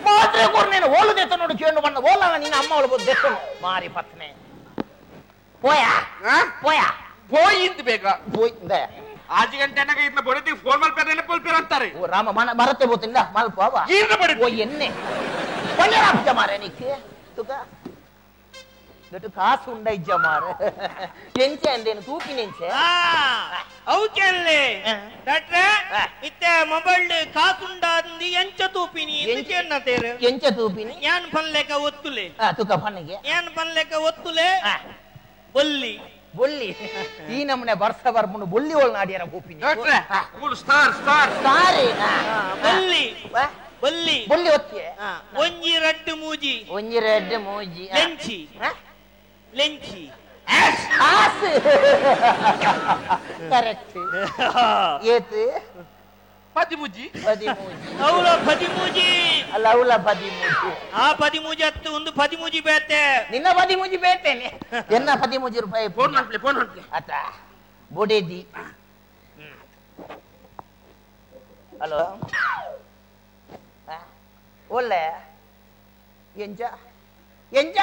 ಮಾತ್ರ ಕೊರು ನೀನು ಓಲುದೆತ್ತ ನೋಡು ಕೇಳು ಬಣ್ಣ ಓಲಲ್ಲ ನಿನ್ನ ಅಮ್ಮ ಅವಳು ದೆತ್ತು ಮಾರಿ ಪತ್ನೆ ಪೋಯಾ ಪೋಯಾ ಪೋಯಿಂದ್ ಬೇಗ ಪೋಯ್ ಆಜಿ ಗಂಟೆ ಅನ್ನಗ ಇದ್ನ ಬಡತಿ ಫೋನ್ ಮಲ್ಪೇರ ನೆನಪಲ್ಪೇರ ಅಂತಾರೆ. ಓ ರಾಮ ಮನ ಮರತೆ ಬೋತಿಂದ ಮಲ್ಪ ಅವ ಈರ್ನ ಬಡಿ ಓ ಎನ್ನೆ ಪಂಜರಾಪುಜ ಮಾರೆ ನಿಕ್ಕೆ ತುಕ ದೊಡ್ಡ ಕಾಸು ಉಂಡ ಇಜ್ಜ ಮಾರ ಎಂಚೆ ಅಂದೇನು ತೂಪಿನೆಂಚೆ ಅವಕೆಲ್ಲೇ ಡಾಕ್ಟ್ರೆ ಇತ್ತೆ ಮೊಬೈಲ್ ಕಾಸುಂಡಾಂದಿ ಎಂಚ ತೂಪಿನಿ ಎಂಚ ತೇರು ಎಂಚ ತೂಪಿನಿ ಯಾನ್ ಪನ್ಲೆಕ ಒತ್ತುಲೆ ತುಕ ಪನ್ನಿಗೆ ಯಾನ್ ಪನ್ಲೆಕ ಒತ್ತುಲೆ ಬೊಲ್ಲಿ ಬೊಲ್ಲಿ ಈ ನಮ್ಮನೆ ಬರ್ಸ ಬರ್ಪುಂಡು ಬೊಲ್ಲಿ ಒಳ್ ನಾಡಿಯರ ಭೂಪಿನಿ ಡಾಕ್ಟ್ರೆ ಸ್ಟಾರ್ ಸ್ಟಾರ್ ಸ್ಟಾರ್ ಬೊಲ್ಲಿ ಬೊಲ್ಲಿ ಬೊಲ್ಲಿ ಒತ್ತಿಯೆ ಒಂಜಿ ರಡ್ಡು ಮೂಜಿ ಒಂಜಿ ರಡ್ಡು ಮೂಜಿ ಲೆಂಚಿ ಲೆಂಚಿ ಆಸ್ ಕರೆಕ್ಟ್ ಏತ್ ಪದಿಮೂಜಿ ಪದಿಮೂಜಿ ಅವಳ ಪದಿಮೂಜಿ ಅಲ್ಲ ಅವಳ ಪದಿಮೂಜಿ ಆ ಪದಿಮೂಜಿ ಹತ್ತು ಒಂದು ಪದಿಮೂಜಿ ಬೇತೆ ನಿನ್ನ ಪದಿಮೂಜಿ ಬೇತೇನೆ ಎನ್ನ ಪದಿಮೂಜಿ ರೂಪಾಯಿ ಫೋನ್ ಮಾಡ್ಲಿ ಫೋನ್ ಮಾಡ್ಲಿ ಆತ ಬೊಡೇದಿ ಹಲೋ ಒಳ್ಳೆ ಎಂಜ ಎಂಜ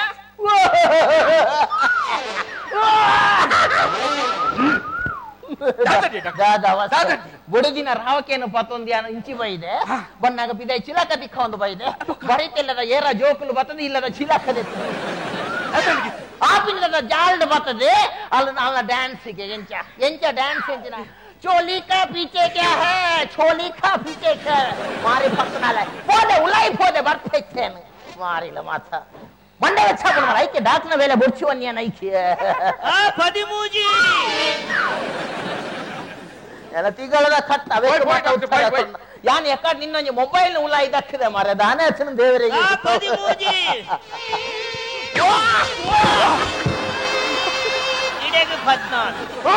ಬುಡದಿನ ರಾವಕೇನು ಪತ್ತೊಂದು ಇಂಚಿ ಬೈದೆ ಬಣ್ಣಾಗ ಬಿದ ಚಿಲಕ ದಿಕ್ಕ ಒಂದು ಬೈದೆ ಬರೀತಿಲ್ಲದ ಏರ ಜೋಕುಲು ಬರ್ತದೆ ಇಲ್ಲದ ಚಿಲಕ ಆಪಿಲ್ಲದ ಜಾಲ್ಡ್ ಬರ್ತದೆ ಅಲ್ಲ ನಾವ ಡ್ಯಾನ್ಸ್ಗೆ ಎಂಚ ಎಂಚ ಡ್ಯಾನ್ಸ್ ಎಂಚಿನ चोली का पीछे क्या है चोली का पीछे क्या है मारे भक्तनाले पोदे उलाई पोदे ಬರ್ತಾ ಇತ್ತೇನೆ ಮಾರಿಲ್ಲ ಮಾತ ಮಂಡೆ വെച്ച ಐಕೆ ಡಾಕ್ಟರ್ನ ವೇಳೆ ಬುಡ್ಚುವನ್ಯ ನೈಕೆ ಆ ಪದಿಮೂಜಿ ಎಲ್ಲ ತಿಂಗಳದ ಕಟ್ಟ ಯಾನ್ ಎಕ್ಕಡ್ ನಿನ್ನೊಂಜಿ ಮೊಬೈಲ್ ಉಲಾಯಿ ದಕ್ಕಿದೆ ಮಾರೆ ದಾನೆ ಹಚ್ಚನ ದೇವರಿಗೆ ಪದಿಮೂಜಿ ಇಡೆಗೆ ಪದ್ನಾಲ್ಕು.